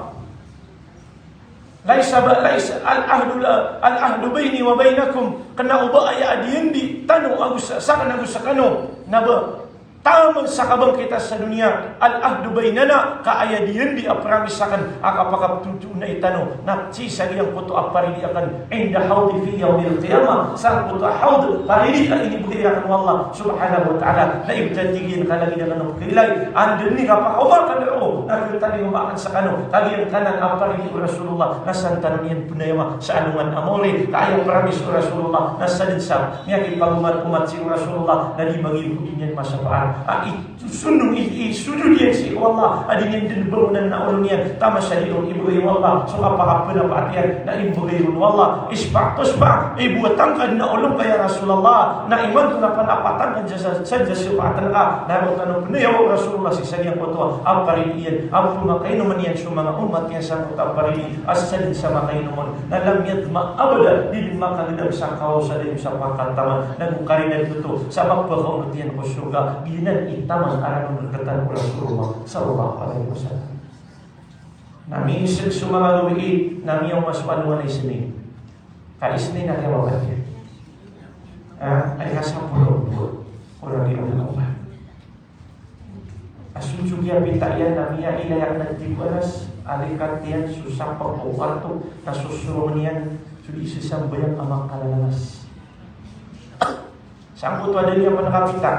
"Laysa ba, laysa al-ahdu la, al-ahdu bayni wa baynakum." Kna o ba aya a diyandi tano ago sa, sakn ago skano, na ba taman sa kabangkit sa doniya, al-ahdu baynana, ka aya diyandi a promise akn a kapakaptotoo na i tano, na sii sa giyangkoto a paridi akn, inda hawdi fi yawmil qiyamah, sangkoto a hawd, paridi a inibgay akn o Allah subhanahu wa ta'ala, na ibtad, tig iyan, ka lagid akn o kailay, anda dn i kapakaoma akn roo, na khatalingoma akn skano, ka giyangkanan a paridi o Rasulullah, na san tano niyan pnayawa sa alongan a maori, ka aya promise o Rasulullah, na sadn sa miyakipagomat-omat sii ko Rasulullah, na di magiyog ko di niyan masapaat. A i Sundong i, i sujud iyan sii ko Allah, a di niyan dn bangonan na olo niyan, taman sa di ron ibgay o Allah so kapakapnapaat iyan, na ibgay ron o Allah. Isfa' tushfa', ibo a tangkad na olo ngka ya Rasulullah, na imanto na panapatangkad sa, sa, sa, sa sapaatan ka, na roo tano pnayawa o Rasulullah sii sa giyangkoto a paridi iyan, a pmakainoman iyan so manga omat iyan sangkoto a paridi, a sadn sa makainoman, na lam yadhma abada, di dn makagdam sa kaos a da dn sa pakataman, na go karina oto, sa mapakaonot iyan ko sorga, giyanan i taman a roo rktano o Rasulullah sallallahu alaihi wasallam. Na misg so manga gawii, na miyaoma so alongan a Isnin. Ka Isnin a kiyawawat iyan. Ah, aya kasapolo ko rabiul awwal. A so, so kiyapita iyan na miyailay akn a tig o Anas, a likat iyan so sapag ko kuwarto, na sosorong iyan so di sasambayang a makalalangas. Sangkoto a da niyan pn kapita.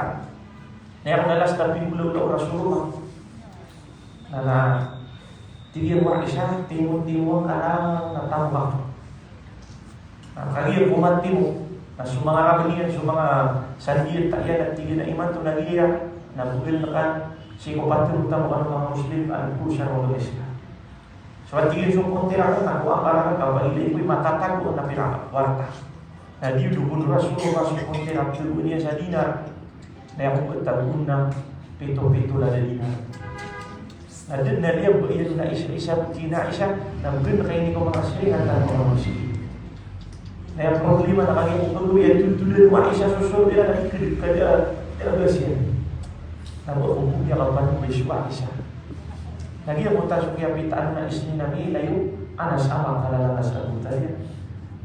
Na aya kon a last a pinggolawla o Rasulullah. Na, na tig iyan ko Aisha, timo-timo ka na, na tamba. Na kagiya ko matimo, na so manga rabi niyan, so manga sandiyan ta iyan, na tig iyan a imanto na giya, na bgl ka sii ko patharo tano kano manga Muslim, an ko sa manga Islam. So a tig iyan so kontira ko, na ko akal akn ka ba ilay ko i matatago na pira warta. Na di dn ko Rasulullah so kontira, pthagoan iyan sa dinar. Na aya ko pthagoan na pito-pito lada dinar. Na dn na liyabayan na isa-isa, tig iyan a Aisha, na bgan ka ini ko manga siringan tano a manga Muslim. Na aya problema na kagiya ko gagawii a toltolan o Aisha so sorga na ikd ka da, da a ba siya. Na ba ko bo miyakapanobay so Aisha. Na giya ko ta so kiyapitaan na Isnin a miyailay o Anas a makalalangas a bota iyan.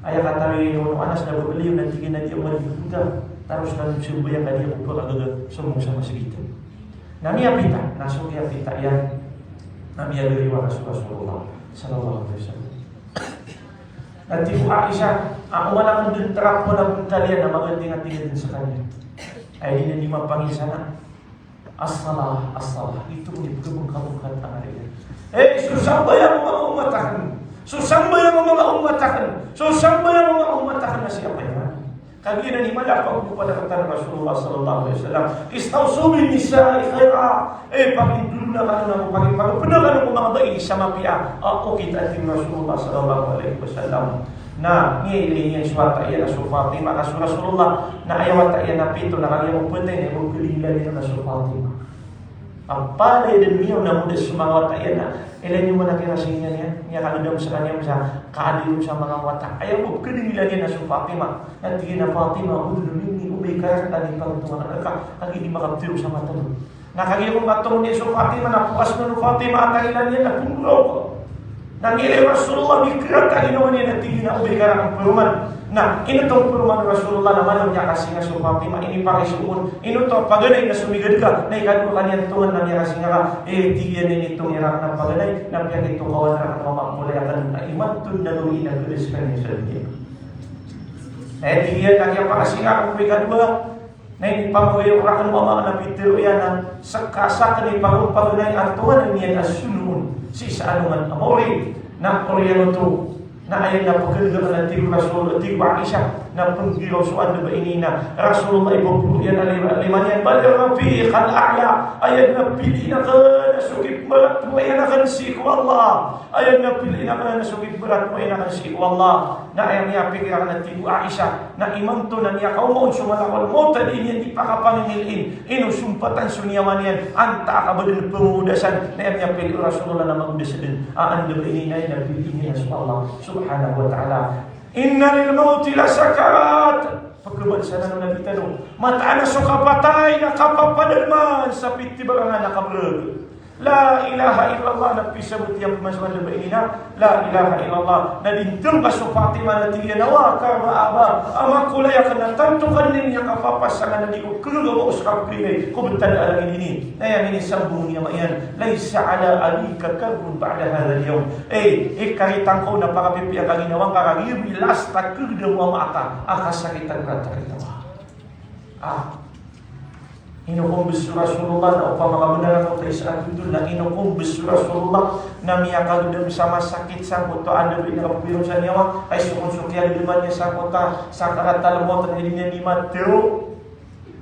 Aya katawi o Anas na ba beliyo na tig iyan a di ako madi bota. Taros na sambayang ka di ako pkagaga somong sa masgit. Na miyapita, na so kiyapita iyan, na miyagariwa ka so Rasulullah sallallahu alaihi wasallam. Na tig o Aisha a oman akn dn trapo na bontal iyan na maganting a tig iyan dn skaniyan. Ay di niyan di mapangisana. As-salah, as-salah. Ito ko di pkabngkabngkat a ngari. Eh, so sambayang o manga omat akn. So sambayang o manga omat akn. So sambayang o manga omat akn na siyapa iyan. Kagiya na di malapag ko pd a katan o Rasulullah sallallahu alaihi wasallam. Istawsu bin nisa'i khaira. Eh, pagindolona kano, pagi-, pagapda kano ko manga bai sa mapiya. Ah, okit a tig o Rasulullah sallallahu alaihi wasallam. Na miyailay niyan so wata iyan a so Fatima, ka so Rasulullah na aya wata iyan a pito na kagiya ko phatay na aya ko kalinglan iyan na so Fatima. Apalaya dn miyaona modi so manga wata iyan na ilay niyo man a kiyarasing iyan, miyakagdam skaniyan sa kaadi ron sa manga wata. Aya bo pkadngila niyan na so Fatima. Na tig iyan a, "Fatima, udnu minni, oba ika rakn i pangtongan rka, kagiya di makaptharo sa mata niyo." Na kagiya ko katongan iyan so Fatima, na pokas man o Fatima a tangila niyan na pmboraok. Na miyailay o Rasulullah, miyakarata a ginawa niyan, na tig iyan a, "Oba ika rakn paroman." Na ino oto paroman o Rasulullah na maana niyan a kasinga so Fatima, inipakay so omor. Ino oto a paganay na somigad ka, na ikadowa ka niyan tongan na miyakasinga ka. Eh, tig iyan a initong iran a paganay, na piyakitokawan rakn o ama ko a mala akn, na imanto na gawii na gada skaniyan sa doniya. Eh, tig iyan a kiyapakasinga ko ikadowa, na inipamagay rakn o ama ko na pitharo iyan a ska, sakn i paganay a tonganay niyan a sonoon sii sa alongan a maori. Na oriyan oto, na aya na pkhailay akn a tig o Rasul, tig o Aisha, na pnggiraw so anda ba ini na Rasulullah i pphoro iyan a lima, lima niyan, bal rafiqal a'la, aya na piliin akn a so kipmbaratoyaa akn sii ko Allah. Aya na piliin akn a so kipmbaratoyaa akn sii ko Allah. Na aya miyapikir akn a tig o Aisha, na imanto na miyakaoma on so malakal mawt a di niyan di pakapangingilin, ino sompatan so niyawa niyan, antaa ka ba dn pngodasan, na aya miyapili o Rasulullah na magodas dn. A anda ba ini na aya na piliin iyan a so Allah subhanahu wa ta'ala. Inna lil mawti la sakarat. Pkhabalasaan o Nabi tano. Mataan a so kapatay na kapapadalman sa pitibarangan a kabrg. La ilaha illallah, na pisabot iyan pman so anda ba ini na la ilaha illallah. Na dinteng ka so Fatima na tig iyan a, "Wa karba aba, ama ko laya akn, na tanto ka dn ini a kapapasangan a di ko khagogawa o skapkhailay ko btad a langid ini." Na aya minisambong iyan a ama iyan, "Laysa ala abika karbun ba'da hadhal yawm." Eh, ikaritang ko na pakapipiya ka ginawa ngka, kagiya last a kagdam o ama ka a kasakitan ka a ginawa. Ah. Ino ko mbs o Rasulullah na opama ka bnar ako ta isa a dodon na ino ko mbs o Rasulullah na miyakagdam sa masakit sangkoto a anda ba ini a kapbiro sa niyawa, ay so kon so kiyagdaman iyan sangkoto a sakaratal mawt na di niyan di matero.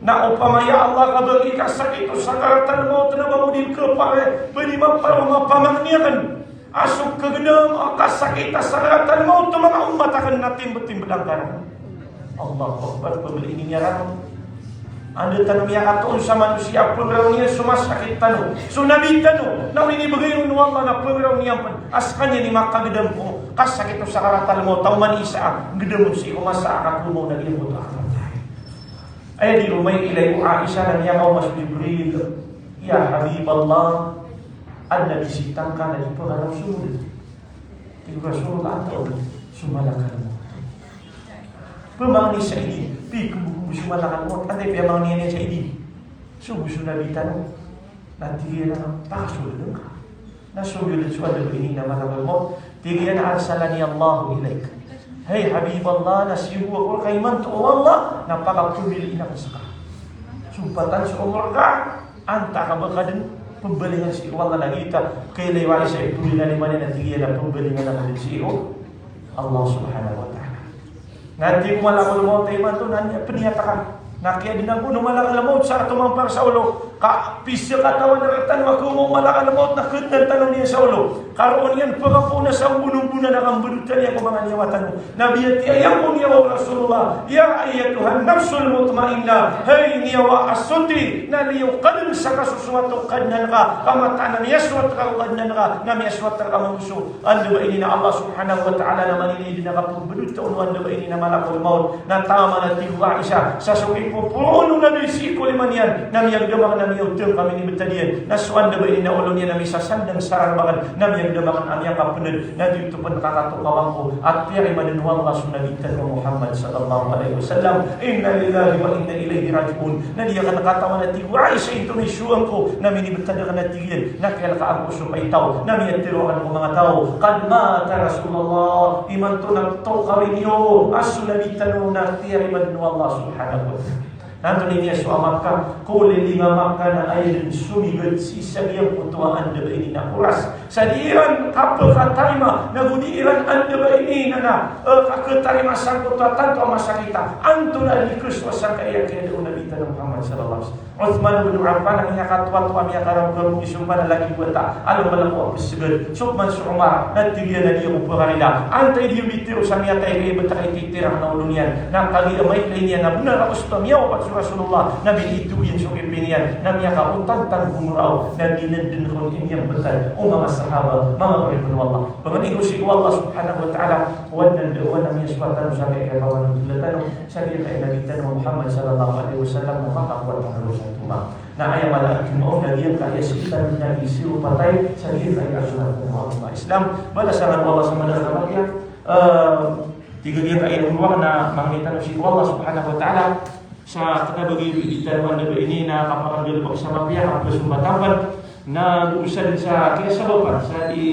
Na opama ya Allah ka ba ngka sakit o sakaratal mawt na ba mo di kapare, ba di maparo mapamangni akn. A so kagdam a kasakit a sakaratal mawt o manga ummat akn na timbtimbl angka. Allahu Akbar, pmbaloy niyan rkano. Anda tano miyakatoon sa manosiya a pnggiraw niyan so masakit tano, so Nabi tano, na inibgay on o Allah na pnggiraw niyan pn a skaniyan i makagdam ko kasakit o sakaratal mawt, taw man isa a gdam on sii ko masa a kakomaw na giyangkoto a kamatay. Aya di romay ilay o Aisha na miyakaoma so Jibril, "Ya Habiballah, adn a di sii tangka na di pagaraw so mawt." Tig o Rasulullah, "Antaa on so malakal mawt?" Pmangni sa idi, pkhagogob so malakal mawt, antaa i piyamangni niyan sa idi? So bo so Nabi tano. Na tig iyan a, "Pakasold angka." Na sold so anda ba ini na malakal mawt. Tig iyan a, "Arsalani Allahu ilayk." Hay Habiballah, na siyogo ako rka imanto o Allah na pakapmiliin akn ska. Sompatan so omor ka, antaa ka ba ka dn pmbalingan sii ko Allah. Na giyoto a kailay o Aisha i pmbalingan iyan, na tig iyan a pmbalingan akn dn sii ko Allah subhanahu wa ta'ala. Na tig o malakal mawt a imanto na niyan pniyat ka. Na kiyadnan ko o malakal mawt sa katomampar sa olo. Ka pisa katawan rktano a khaoma o malakal mawt na kdnan tano niyan sa olo. Karoon iyan pkapoon sa ombononbonan a kambalotan iyan ko manga niyawa tano. Na biyatiya iyan ko niyawa o Rasulullah. Ya ayyatuhan nafsul mutmainnah. Hay niyawa a soti, na liyo ka dn sa kasosoat o Kadnan ka. Ka mataan a miyasowat rka o Kadnan ka, na miyasowat rka mambo so anda ba ini na Allah subhanahu wa ta'ala na maninidn a kapmbalotan o anda ba ini na malakal mawt. Na taman a tig o Aisha, sa so kipoporoon o Nabi sii ko lima niyan, na miyagdam akn a miyaotang ka minibtad iyan. Na so anda ba ini na olo niyan na misasandang sa rarb akn, na miyagdam akn a miyakapnd. Na giyoto pn kakatokawan ko a tiyarima dn o Allah so Nabi tano a Muhammad sallallahu alaihi wasallam. Inna lillahi wa inna ilaihi raji'un. Na di akn katawan a tig o Aisha, intonaa i sowaan ko, na minibtad akn a tig iyan, na kiyalkaan ko so paitaw, na miyatharo akn ko manga taw, "Qad mata Rasulullah." Imanto na ptokawi niyo a so Nabi tano na tiyarima dn o Allah subhanahu wa ta'ala. Na antonaa i niyan so a Makkah, ko lilima Makkah na aya dn somigad sii sa giyangkoto a anda ba ini na oras. Sa di iran kapkatarima, na go di iran anda ba ini na, na, eh, kakhatarima sangkoto a tanto a masakit a. Antonaa i khasowa sangkaya kiyada o Nabi tano Muhammad sallallahu alaihi wasallam. Uthman ibn Affan a miyakatowatowa, miyakarabogarog i somba na lagid o wata a lomalago a psgad. So pman so Umar, na tig iyan a di ako pkarila. Antaa i di iyo di tiro sa miyatay ka ibt ka i titira na olo niyan. Na kagiya mailay niyan a bnar a osto a miyawapat so Rasulullah, na minitho iyan so Piniyan na miyakaontantang ko mraw na ginadn ko niyan btad o manga sahaba, manga oripn o Allah. Pangni ko sii ko Allah subhanahu wa ta'ala, wadn dn wana miyasoatan o sa kiyakatawan o dn tano, sa kiyakatawan o Nabi tano Muhammad sallallahu alaihi wasallam, na makakowat tano sa toma. Na aya mala a toma on na giyangkaya sii tano na di siropatay sa giyangkaya a sorat o Islam. Balasan o Allah sa madakl a mapiya. Eh, tig a giyangkaya a toma na mangni tano sii ko Allah subhanahu wa ta'ala. Sa kna ba giyangkai di tano anda ba ini na kapakanggalbk sa mapiya a pzomba tano na go sa dn sa kiyasabapan sa di,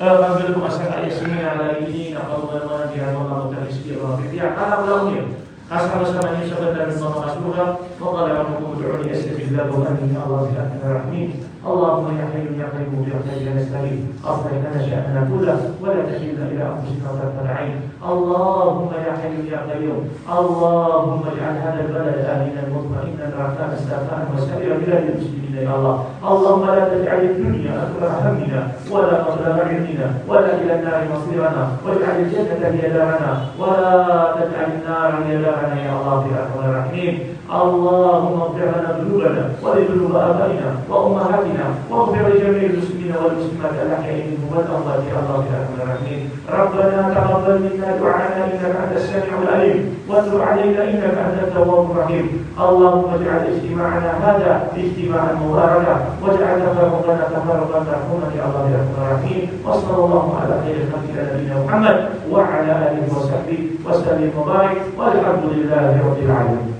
eh, kanggalbk sa kaya sii na lagi ini na pagmamana di Allah Ta'ala sii a mapiya. Kala ko lawan iyan, kasama-sama niyo sa batan sa manga surga, wa qala rabbukum ud'uni astajib lakum, amin ya Allah bi arhamir rahimin. اللهم يا حي يا قيوم برحمتك نستغيث، أصلح لنا شأننا كله ولا تكلنا إلى أنفسنا طرفة عين. اللهم يا حي يا قيوم، اللهم اجعل هذا البلد آمنا مطمئنا رخاء سخاء وسائر بلاد المسلمين يا الله. اللهم لا تجعل الدنيا أكبر همنا ولا مبلغ علمنا ولا إلى النار مصيرنا واجعل الجنة هي دارنا ولا تجعل النار هي دارنا يا الله يا أرحم الراحمين. اللهم اغفر لنا ذنوبنا ولذنوب آبائنا وأمهاتنا واغفر لجميع المسلمين والمسلمات الأحياء منهم والأموات يا الله يا أرحم الراحمين. ربنا تقبل منا دعاءنا إنك أنت السميع العليم وتب علينا إنك أنت التواب الرحيم. اللهم اجعل اجتماعنا هذا اجتماعا مباركا واجعل تفرقنا تفرقا مرحوما يا الله يا أرحم الراحمين. وصلى الله على خير خلق الله نبينا محمد وعلى آله وصحبه وسلم وبارك والحمد لله رب العالمين.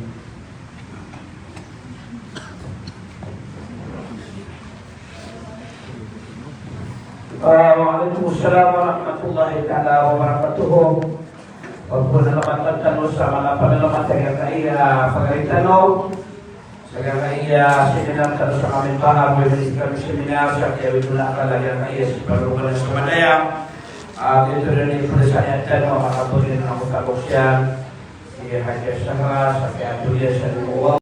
Ah, wa alaikum salam wa rahmatullahi ta'ala wa barakatuh. Pagpanalamatan tano sa mala a panalamatan a giyangkaya pagari tano. Sa giyangkaya seminar tano sa kami pa, a bo ini kami seminar sa kiyawid o akal a giyangkaya si Panokan sa Madaya. Ah, ito na ini pwede sa niyan tano, makapagin na makaboksiyan. Iya Haji Sahra, sa kiyatoliya sa